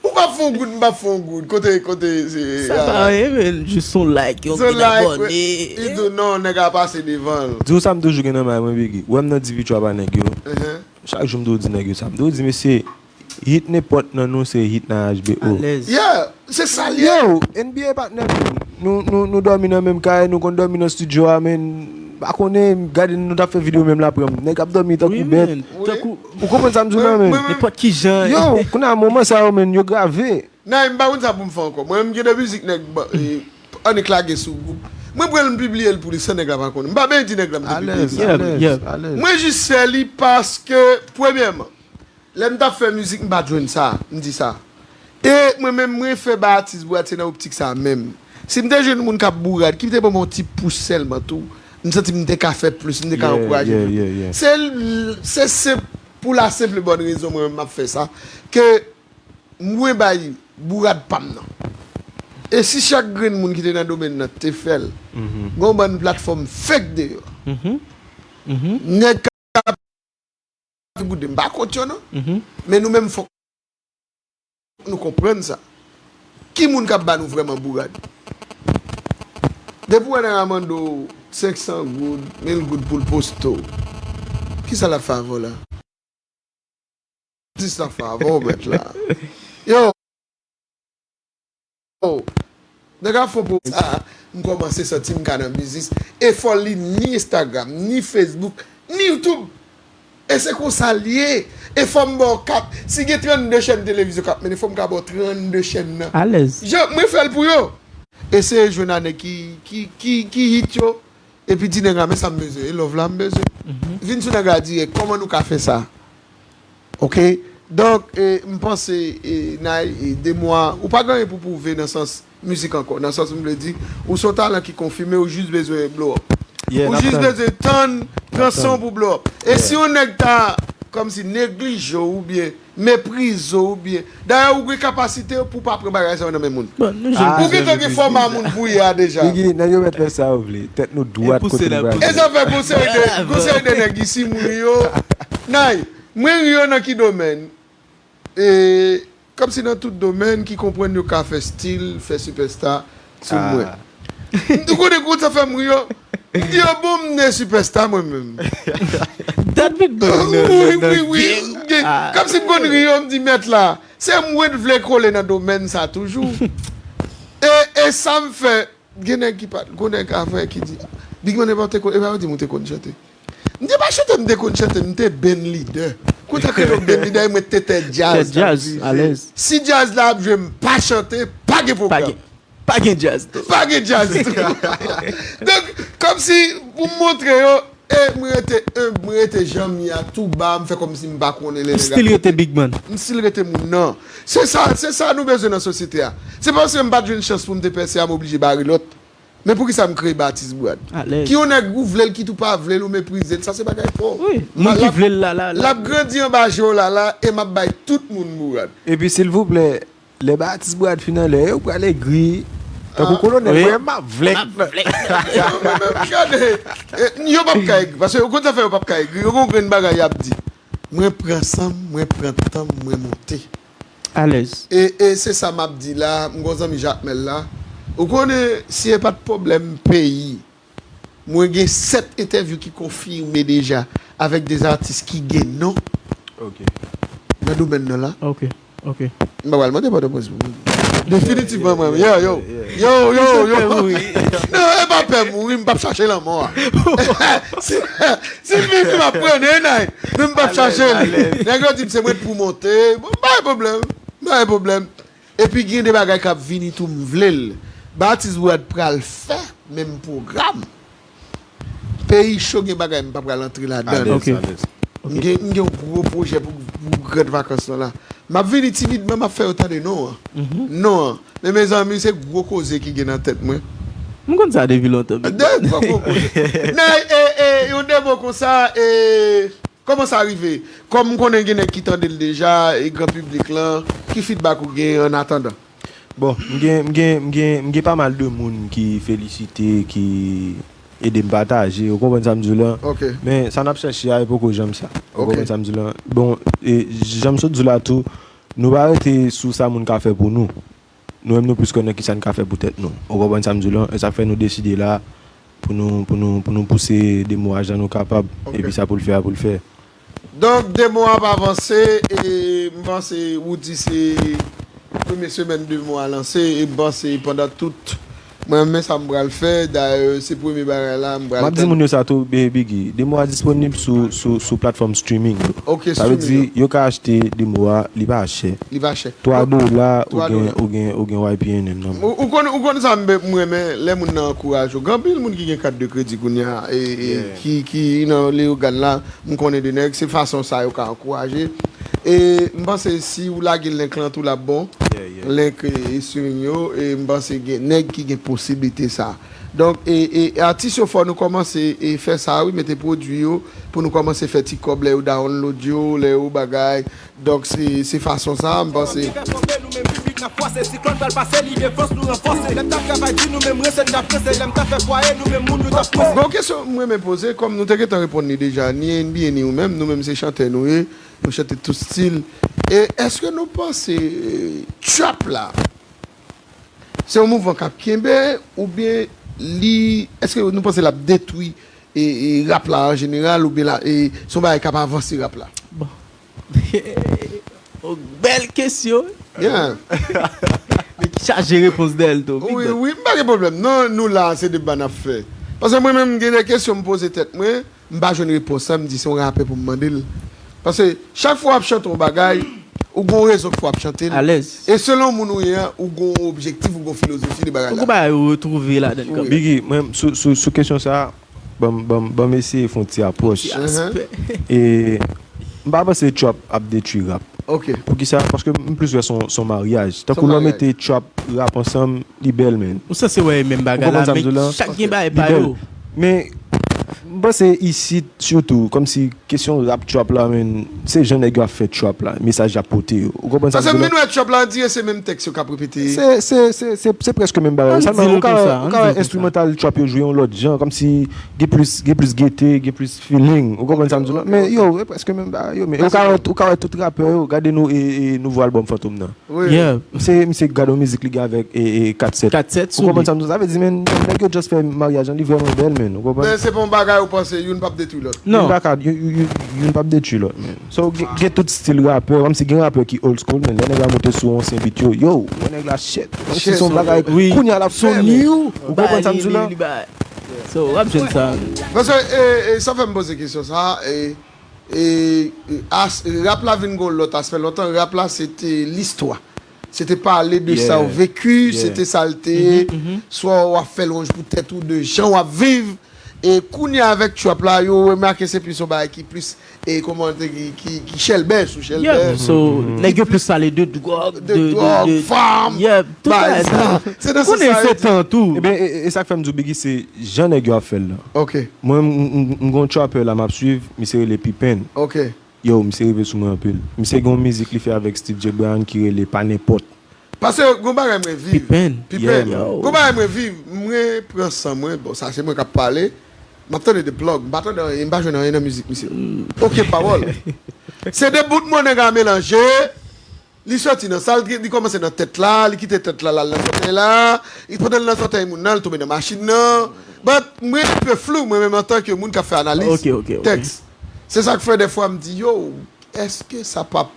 Ou M ap fè yon goud, m ap fè yon goud. Kote, kote, se, sa pa anyen, men, jis yon like, yon goud abòne. Li di non, nèg a pase devan l. Di w sa m toujou gen nan may mwen, Biggie. Ou wè m nan divichwa pa nèg yo. Chak jou m toujou di nèg yo sa. M toujou di, mesye, hit nenpòt nan nou, se hit nan H B O. Alèz. Yeah, se sa l ye. Yo, N B A patnè m. Nou, nou, nou dòmi nan menm kay, nou konn dòmi nan estidyo a, men m pa konnen, gade nou t ap fè videyo menm la pran m. Nèg ap dòmi tankou bèt. Tankou, ou konprann sa m di w la, men? Nenpòt ki jan. Yo, kounye a moman sa yo, men, yo grave. Nan, m pa konn sa pou m fè ankò. Mwen, m gen de mizik nèg annik lage sou gwoup. Mwen pran l, m pibliye l pou li san nèg la pa konnen. M pa bezwen di nèg la m te pibliye sa. Alèz, alèz, alèz. Mwen jis fè li paske, premyèman, lè m t ap fè mizik, m pa t jwenn sa, m di sa. E mwen menm, mwen fè bay atis bourad, se nan optik sa menm. Si m te jwenn moun k ap bourad, ki te ban mwen yon ti pous sèlman tou, m santi m te ka fè plis, m te ka ankouraje plis. Se, se senp, pou la senp e bòn rezon mwen menm m ap fè sa, ke mwen bay bourad pa m nan. E si chak grenn moun ki te nan domèn nan te fè l, gen yon bann platfòm fake deyò. Nèg k ap goude, m pa kont yo non. Men nou menm fòk nou konprann sa. Ki moun k ap ba nou vrèman bourad? Depi w wè nèg la mande w senk san goud, mil goud pou l poste w, kisa l ap fè avè w la? Atis la fè avè w, mèt la. Yo! Nèg ap fè pwomosyon sa, m kòmanse santi m ka nan biznis. E fò l li ni Instagram, ni Facebook, ni YouTube. E se konsa l ye. E fò m ba w kat. Si gen trannde chèn televizyon k ap mennen, fò m ka ba w trannde chèn nan. Alèz. Jan, mwen fè l pou yo. Eseye jwenn a nèg ki, ki, ki, ki hit yo. Epi di nèg la, men sa m bezwen, e love la m bezwen. Vin sou nèg la dirèk, kòman nou ka fè sa? Oke? Donk, e, m panse, e, Nay, e, de mwa, ou pa gen anyen pou pwouve nan sans mizik ankò. Nan sans, m vle di, ou se yon talan ki konfime, ou jis bezwen blow up. Ou jis bezwen tann, pran son pou blow up. E si yon nèg ta, kòmsi, neglije w oubyen meprize w oubyen. Dayè, ou gen kapasite pou pa pran bagay sa yo nan men moun. Ou gentan gen fòma moun pou w ye a deja. Biggie, nèg yo mèt fè sa yo vle. Tèt nou dwat kote nou prale. E sa fè gon seri de, gon seri de nèg isi, m ri yo. Nay, mwen ri yo nan ki domèn? E, kòmsi nan tout domèn ki konprann yo ka fè stil, fè sipèsta sou mwen. M tou konnen kout sa fè m ri yo. M di yo, bon, m ne sipèsta mwen menm. Dat vin bon. Wi, wi, wi. Kòmsi m konn ri yo, m di, mèt la, se mwen t vle kole nan domèn sa toujou. E, e sa m fè, gen nèg ki pa, gon nèg avè ki di, Big Man, e pa w te konn, e pa w di m ou te konn chante. M te pa chante, m te konn chante, m te band leader. Kout sa k rele yon band leader, e mwen te tèt djaz. Tèt djaz, alèz. Si djaz la ap jwe, m pa chante, pa gen pwogram. Pa gen djaz tou. Pa gen djaz tou. Donk, kòmsi, pou m montre yo, e mwen rete enb, mwen rete jan m ye a, tou ba, m fè kòmsi m pa konnen lè nèg ap rete. M still rete moun nan. Se sa, se sa nou bezwen nan sosyete a. Se pa paske m pa t jwenn chans pou m te pèse a, m oblije bare lòt. Men poukisa m kreye Batis Bourad? Ki yon nèg ou vle l, kit ou pa vle l, ou meprize l, sa se bagay pa w. Wi, moun ki vle l la, la, la. L ap grandi anba je w la, la, e m ap bay tout moun bourad. Epi, silvouplè, lè Batis Bourad fin anlè, yo pral egri. Tankou kolonèl, mwen, m ap vlèk. Yo menm gade. E, yo p ap ka egri, paske yo konn sa fè yo p ap ka egri. Yo gon grenn bagay y ap di. Mwen pran san m, mwen pran tan m, mwen monte. Alèz. E, e se sa m ap di la, m gon zanmi Jakmèl la. Ou konnen, si e pa t pwoblèm peyi, mwen gen sèt entèvyou ki konfime deja avèk de atis ki gen non nan domèn nan la. Ok, ok. M pa pral monte Pòtoprens pou mwen. Definitivman, mwen. Yo, yo. Yo, yo, yo. Non, e pa pè mouri, m p ap chache lanmò a. Si, si m vini, m ap pran nenay. Men m p ap chache l. Nèg yo di m se mwen k pou monte. Bon, pa gen pwoblèm. Pa gen pwoblèm. Epi gen de bagay k ap vini tou, m vle l. Batis Bourad pral fè menm pwogram. Peyi cho, gen bagay m pa pral antre ladan l. Alèz, alèz. M gen, m gen yon gwo pwojè pou, pou gran vakans lan la. M ap vini timidman, m ap fè yo tande non an. Non an. Men mezanmi, se gwo koze ki gen nan tèt mwen. M konn sa depi lontan, men. De gwo, gwo koze. Men, e, e, yon de mo konsa, e, kòman sa rive? Kòm m konnen gen nèg ki tande l deja, e gran piblik lan, ki feedback ou gen annatandan? Bon, m gen, m gen, m gen, m gen pa mal de moun ki felisite, ki ede m pataje, ou konprann sa m di w lan? Ok. Men sa n ap chèche a, e poko janm sa. Ou konprann sa m di w lan? Bon, e jan m sot di w la tou, nou pa rete sou sa moun ka fè pou nou. Nou menm nou plis kwè nan kisa n ka fè pou tèt nou. Ou konprann sa m di w lan? E sa k fè nou deside la pou nou, pou nou, pou nou pouse Demo a jan nou kapab. Epi sa pou l fè a pou l fè. Donk, Demo a ap avanse, e m panse ou di se premye semèn Demo a lanse, e m panse pandan tout, mwen menm sa m pral fè, dayè se premye bagay la m pral. M ap di moun yo sa tou, Biggy, Demo a disponib sou, sou, sou platfòm streaming yo. Sa vle di, yo ka achte Demo a, li pa chè. Li pa chè. Twa dola, ou gen, ou gen, ou gen Y P N N nan men w. Ou konn, ou konn sa m renmen, lè moun nan ankouraje w. Gen anpil moun ki gen kat de kredi kounye a, e, e ki, ki, nan Leyogàn la, m konnen de nèg, se fason sa yo ka ankouraje. E m panse si ou lage link lan tou l ap bon. Link e, e streaming yo, e m panse gen nèg ki gen posiblite sa. Donk, e, e atis yo fò nou kòmanse e fè sa wi, mete pwodui yo pou nou kòmanse fè ti kòb lè yo download yo, lè yo bagay. Donk, se, se fason sa, m panse. Bon, kesyon m renmen poze, kòm nou te gentan reponn li deja, ni N B A ni ou menm, nou menm se chantè nou ye, nou chante tout stil. E èske nou panse e, trap la, se yon mouvman k ap kenbe, oubyen li, èske nou panse l ap detwi e, e rap la an jeneral, oubyen la, e, se yon bagay k ap avanse rap la? Bon. Yon bèl kesyon. Yeah. Li chaje repons dèyè l tou. Wi, wi, m pa gen pwoblèm. Non, nou la, se deba n ap fè. Paske mwen menm, gen de kesyon m poze tèt mwen, m pa jwenn repons la, m di se yon rapè pou m mande l. Paske chak fwa w ap chante yon bagay, ou gen yon rezon k fè w ap chante l. Alèz. E selon moun ou ye a, ou gen yon objektif, ou gen yon filozofi de bagay la. Ou gen bagay ou retwouve ladan l kanmenm. Biggy, mwen, sou, sou, sou kesyon sa a, Ban m, ban m, ban m eseye fè yon ti apwòch. Ti aspè. E, m pa panse trap ap detwi rap. Ok. Poukisa? Paske m plis wè se yon, se yon maryaj. Tankou lè w mete trap, rap ansanm, li bèl, man. Ou sanse wè e menm bagay la, men chak gen bagay pa yo. Men, m panse isit, sitou, kòmsi kesyon rap trap la, man, se jan nèg yo ap fè trap la, mesaj y ap pote yo. Ou konprann sa m di w lan? Paske m vin wè trap la, on dirè se menm tèks yo k ap repete. Se, se, se, se, se prèske menm bagay. Sèlman ou ka wè, ou ka wè enstrimantal trap yo jwe yon lòt jan, kòmsi gen plis, gen plis gete, gen plis feeling. Ou konprann sa m di w lan? Men yo, e prèske menm bagay yo. Men ou ka wè, ou ka wè tout rapè yo, gade nou, e, e nouvo albòm Fantom nan. Wi. Yeah. Misye, misye gade yon mizik li gen avèk, e, e, Kat Sèt. Kat Sèt sou li. Ou konprann sa m di w lan? Sa vle di, men, nèg yo just fè maryaj lan, li vrèman bèl, men. Ou konprann? Men se pa yon bagay ou panse youn p ap detwi lòt. Non. Youn pa ka, youn, youn, youn, youn p ap detwi lòt, men. So, gen, gen tout stil rapè, kòmsi gen rapè ki old school, men lè nèg la monte sou yon ansyen beat yo, yo, wè nèg la shit. Kòmsi se yon bagay, kounye a l ap fè, men. Ou konprann sa m di w lan? So, w ap jwenn sa. Paske, e, e, sa fè m poze kesyon sa, e, e, e, as, rap la vin gen yon lòt aspè. Lontan, rap la, se te listwa. Se te pale de sa w veki, se te sa l te ye. Swa w ap fè lwanj pou tèt ou, de jan w ap viv. E kounye a avèk trap la, yo remake se plis yon bagay ki plis, e kòman te ki, ki, ki chèlbè sou chèlbè. Yeah, so, nèg yo plis pale de dwòg, de, de, de, fanm, yeah, tout bagay sa. Se nan sans sa yo di. Konnen se tan tou. Ebyen, e, e, e sa k fè m di w, Biggy, se jan nèg yo ap fè l lan. Ok. Mwen, m, m, m, m gen yon trapper la m ap swiv, misye rele Pippen. Ok. Yo, misye rive sou mwen anpil. Misye gen yon mizik li fè avèk Steve J Brown ki rele Pa Nenpòt. Paske gon bagay mwen viv. Pippen. Pippen. Gon bagay mwen viv. Mwen pran san mwen. Bon, sa se mwen k ap pale. M ap tande de plug. M pa tande anyen, m pa jwenn anyen nan mizik misye. Okenn pawòl. Se de bout mwen nèg la melanje. Li sòti nan sa, li kòmanse nan tèt la, li kite tèt la, l al nan sòtèy la. Li pandan l nan sòtèy moun nan, li tonbe nan machin nan. But mwen enpe flou, mwen menm antanke moun k ap fè analiz tèks. Se sa k fè dèfwa m di, yo, èske sa p ap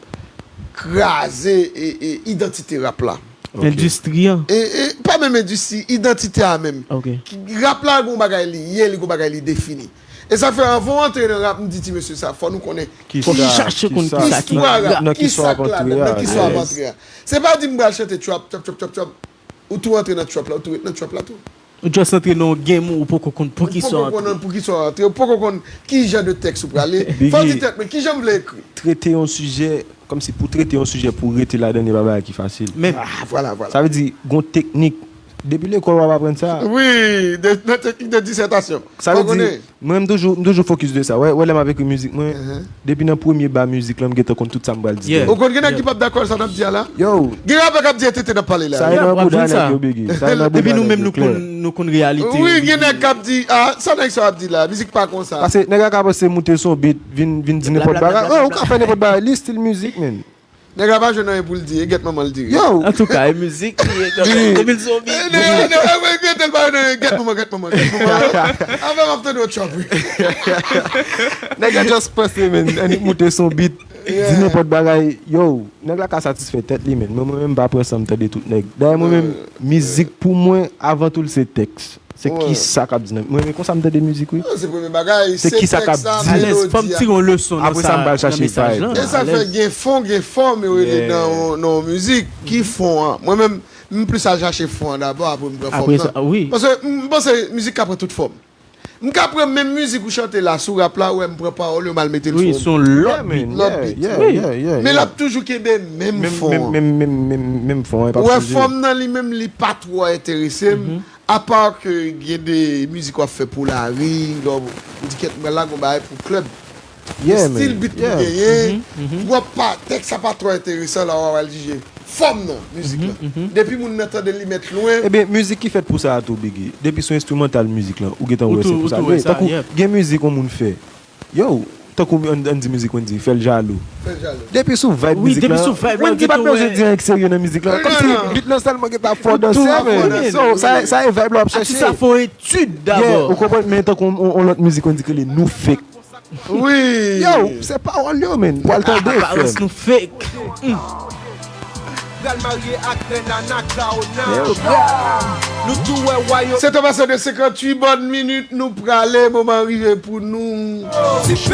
kraze e, e, idantite rap la? Endistri an. E, e, pa menm endistri, idantite a menm. Rap la gon bagay li ye, li gon bagay li defini. E sa fè anvan w antre nan rap, m di ti mesye sa, fò nou konnen ki, fò nou chache konn kisa ki rap, kisa k ladan, nan kisa w ap antre a. Se pa di m pral chante trap, trap, trap, trap, trap. Ou tou antre nan trap la, ou tou ret nan trap la tou. Ou just antre nan yon game ou poko konn poukisa w antre. Ou poko konn poukisa w antre, ou poko konn ki jan de tèks ou prale. Fò w di tèt mwen, kijan m vle ekri. Trete yon sijè, kòmsi pou trete yon sijè, pou w rete ladan, li pa bagay ki fasil. Men, ah, vwala, vwala. Sa vle di, gon teknik. Depi lekòl w ap aprann sa. Wi, de, nan teknik de disètasyon. Sa vle di, mwen, m toujou, m toujou fokis de sa. Wè, wè, lè m ap ekri mizik mwen, depi nan premye ba mizik lan, m gentan konn tout sa m pral di. Ou konn gen nèg ki p ap dakò sa n ap di a la? Yo. Gen rapè k ap di e tete n ap pale la. Sa e nan bouda nèg yo, Biggy. Sa e nan bouda nèg yo, klè. Depi nou menm nou konn, nou konn reyalite yo, Biggy. Wi, gen nèg k ap di, ah, sa nèg sa ap di la, mizik pa konsa. Paske nèg la ka panse moute sou yon beat, vin, vin di nenpòt bagay. Oh, ou ka fè nenpòt bagay, li stil mizik, man. Nèg la pa jwenn anyen pou l di, e gèt manman l di. Yo! Antouka, e mizik li ye, kanmenm. Depi l se yon beat. Nèg la, nèg la, e gèt manman, gèt manman, gèt manman. Avè m ap tande yon chòp, wi. Nèg la just panse, men, annik moute son beat. Di nenpòt bagay. Yo, nèg la ka satisfè tèt li, men. Mwen, mwen menm, m pa pran san m tande tout nèg. Dayè, mwen menm, mizik pou mwen, avan tou, l se tèks. Se kisa k ap di nan, mwen, men konsa m tande mizik, wi. Non, se premye bagay, se kisa k ap di. Alèz, fò m tire yon leson nan sa, nan mesaj lan. E sa fè gen fon, gen fòm, yo rele nan yon, nan yon mizik. Ki fon an? Mwen menm, m plis al chache fon an dabò, apre m pran fòm nan. Paske m panse mizik ka pran tout fòm. M ka pran menm mizik ou chante la sou rap la, ou wè m pran pawòl yo, m al mete l sou yon lòt beat. Lòt beat. Men l ap toujou kenbe menm fon an. Menm, menm, menm, menm fon an, e p ap chanje. Ou wè fòm nan li menm, li pa twò enterese m. Apa ke gen de mizik w ap fè pou lari, lè w di kèt m pral lage yon bagay pou klèb. Estil beat li genyen, pwòp pa, tèks sa pa twò enteresan la, w a al jije fòm nan mizik lan. Depi moun nan tande l, li mèt lwen. Ebyen, mizik ki fèt pou sa a tou, Biggie. Depi sou enstrimantal mizik lan, ou gentan wè se pou sa l ye. Tankou gen mizik yon moun fè. Yo, tankou ann, ann di mizik Wendy, fè l jalou. Fè l jalou. Depi sou vibe mizik lan, Wendy pa t bezwen di anyen k serye nan mizik lan. Kòmsi beat lan sèlman gentan fè w danse, men. So, sa, sa e vibe la w ap chèche. Atis la fè yon etid dabò. Yeah, ou konprann, men tankou on, on, on lòt mizik Wendy ki rele Nou Fake. Wi. Yo, se pawòl yo, men. W al tande, frè m. Aparans nou fake. Pral marye ak Renana Gaona. Nou tou wè wa yo. Setan pase de senkanntuit bòn minit, nou prale, moman rive pou nou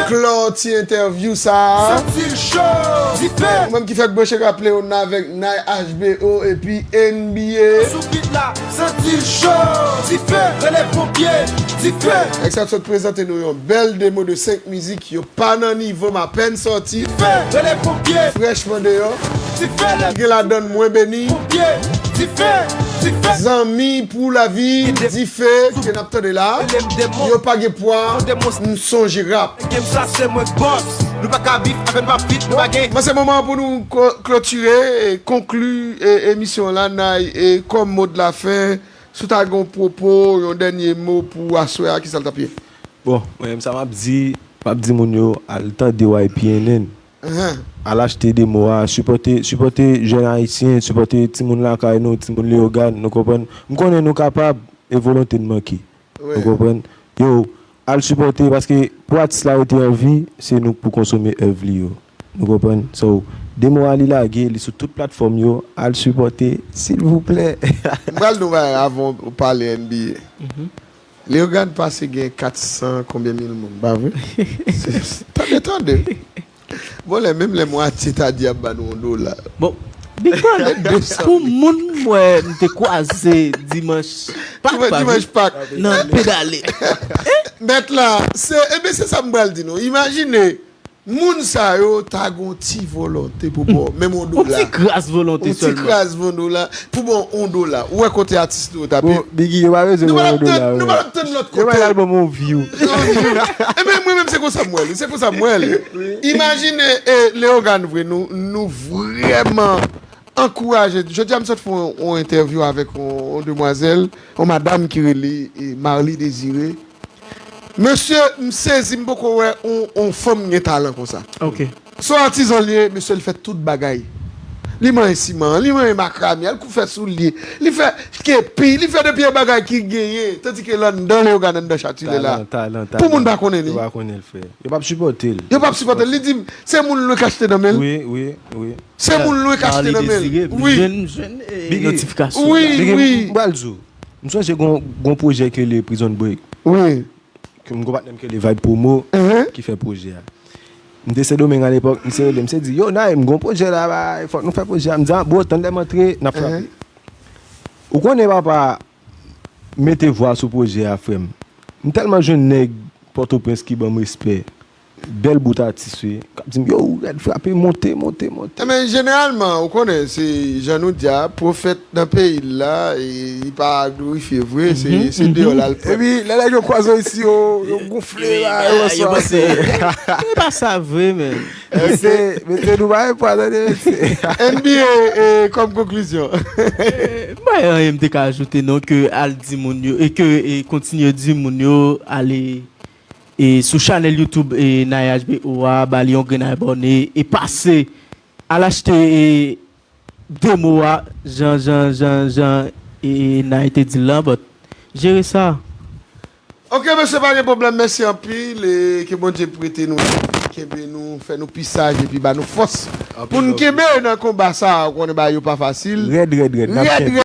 klò ti entèvyou sa a. Santi l cho, dife. Ou menm ki fèk branche, raple w n avèk Nay H B O epi N B A. Sou beat la, santi l cho, dife. Rele ponpye, dife. Nèg sa sot prezante nou yon bèl demo de senk mizik, yo pa nan nivo m, apèn sòti. Dife, rele ponpye. Frèchman deyò. Dife, gen ladann Mwen Beni. Ponpye, dife, dife. Zanmi pou lavi, dife, ke n ap tande la. Yo pa gen pwa, m sonje rap. Game sa se mwen k bòs. Nou pa ka bif, avè n pa fit, nou pa gen. Bon, se moman pou nou ko-, klotire e konkli e, emisyon la, Nay, e kòm mo de la fen, si w ta gen yon pwopo, yon dènye mo pou aswè a, kisa l t ap ye? Bon, mwen menm sa m ap di, m ap di moun yo, al tande Y P N N. Al achte demo a, sipòte, sipòte jèn ayisyen, sipòte timoun lakay nou, timoun Leyogàn, nou konprann. M konnen nou kapab, e volonte n manke. Nou konprann? Yo, al sipòte, paske pou atis la rete an vi, se nou k pou konsome èv li yo. Nou konprann? So, demo a li lage, li sou tout platfòm yo, al sipòte, silvouplè. M pral di w yon bagay avan w pale N B A. Leyogàn pase gen kat san konbyen mil moun, pa vre? Se, se, tande, tande. Bon, lè, menm lè mwatye ta di ap ba nou yon dola. Bon, Big Brother, pou moun m wè m te kwaze dimanch Pak, pa vre? Dimanch Pak. Nan pedale. Mèt la, se, ebyen, se sa m pral di nou. Imajine, moun sa yo ta gon ti volonte pou ba w menm yon dola. Yon ti kras volonte sèlman. Yon ti kras yon dola. Pou ba w yon dola. Ou wè kote atis nou yo t ap ye? Bon, Biggie, yo pa bezwen ba w yon dola, nou pa t ap tann lòt kote. Yo pa t al ban m yon view. Ebyen, mwen menm, se konsa m wè l. Se konsa m wè l. Imajine, e, Leyogàn vre, nou, nou vrèman ankouraje. Jodi a, m sot fè yon, yon entèvyou avèk yon, yon demwazèl, yon madanm ki rele, e, Marly Désiré. Mesye, m sezi, m poko wè yon, yon fanm gen talan konsa. Ok. Se yon atizan li ye, mesye, li fè tout bagay. Li manyen siman, li manyen makrame, li kou fè soulye, li fè kepi, li fè de pye bagay ki genyen, tandike l anndan Leyogàn, anndan Chatulet la. Talan, talan, talan. Pou moun pa konnen li. Yo pa konnen l, frè. Yo p ap sipòte l. Yo p ap sipòte l. Li di m, se moun lwen k achte nan men l. Wi, wi, wi. Se moun lwen k achte nan men l. Wi. Jwenn, jwenn, e, notifikasyon la. Wi, wi. M pral di w, m sonje gon, gon pwojè ki rele Prison Break. Wi. Ke m gon patnè m ki rele Vibe Promo, ki fè pwojè a. M te Sendomeng alepòk, misye rele m, misye di, "Yo, Nay, m gon pwojè la, bay, fòk nou fè pwojè a." M di, "A, bro, tann lè m antre, n ap frape." Ou konnen, papa, mete vwa sou pwojè a, frè m. M tèlman jwenn nèg Pòtoprens ki ban m respè. Bèl bout atis, wi. K ap di m, "Yo, ou rèd frape, monte, monte, monte." Enben, jeneralman, ou konnen, se jan nou di a, pwofèt nan peyi l la, e, li pa glorifye vre, se, se deyò l al pran. Epi, lè nèg yo kwaze w isi, yo, yo gonfle, la, yo panse. Se pa sa vre, men. Mesye, mesye, nou pa gen pwa, tande, mesye. N B A, e, kòm konklizyon. E, m pa gen anyen m te ka ajoute, non, ke al di moun yo, e ke, e kontinye di moun yo, ale, e sou chanèl YouTube, e Nay H B O a, ba li yon grenn abòne, e pase al achte e, de mo a, jan, jan, jan, jan e, e, Nay te di l lan, but jere sa. Ok, mesye, pa gen pwoblèm. Mèsi anpil. E ke Bondye prete nou, kenbe nou, fè nou pi saj epi ba nou fòs pou n kenbe nan konba sa a. Ou konnen bagay yo pa fasil. Rèd, rèd, rèd. N ap Rèd, kenbe.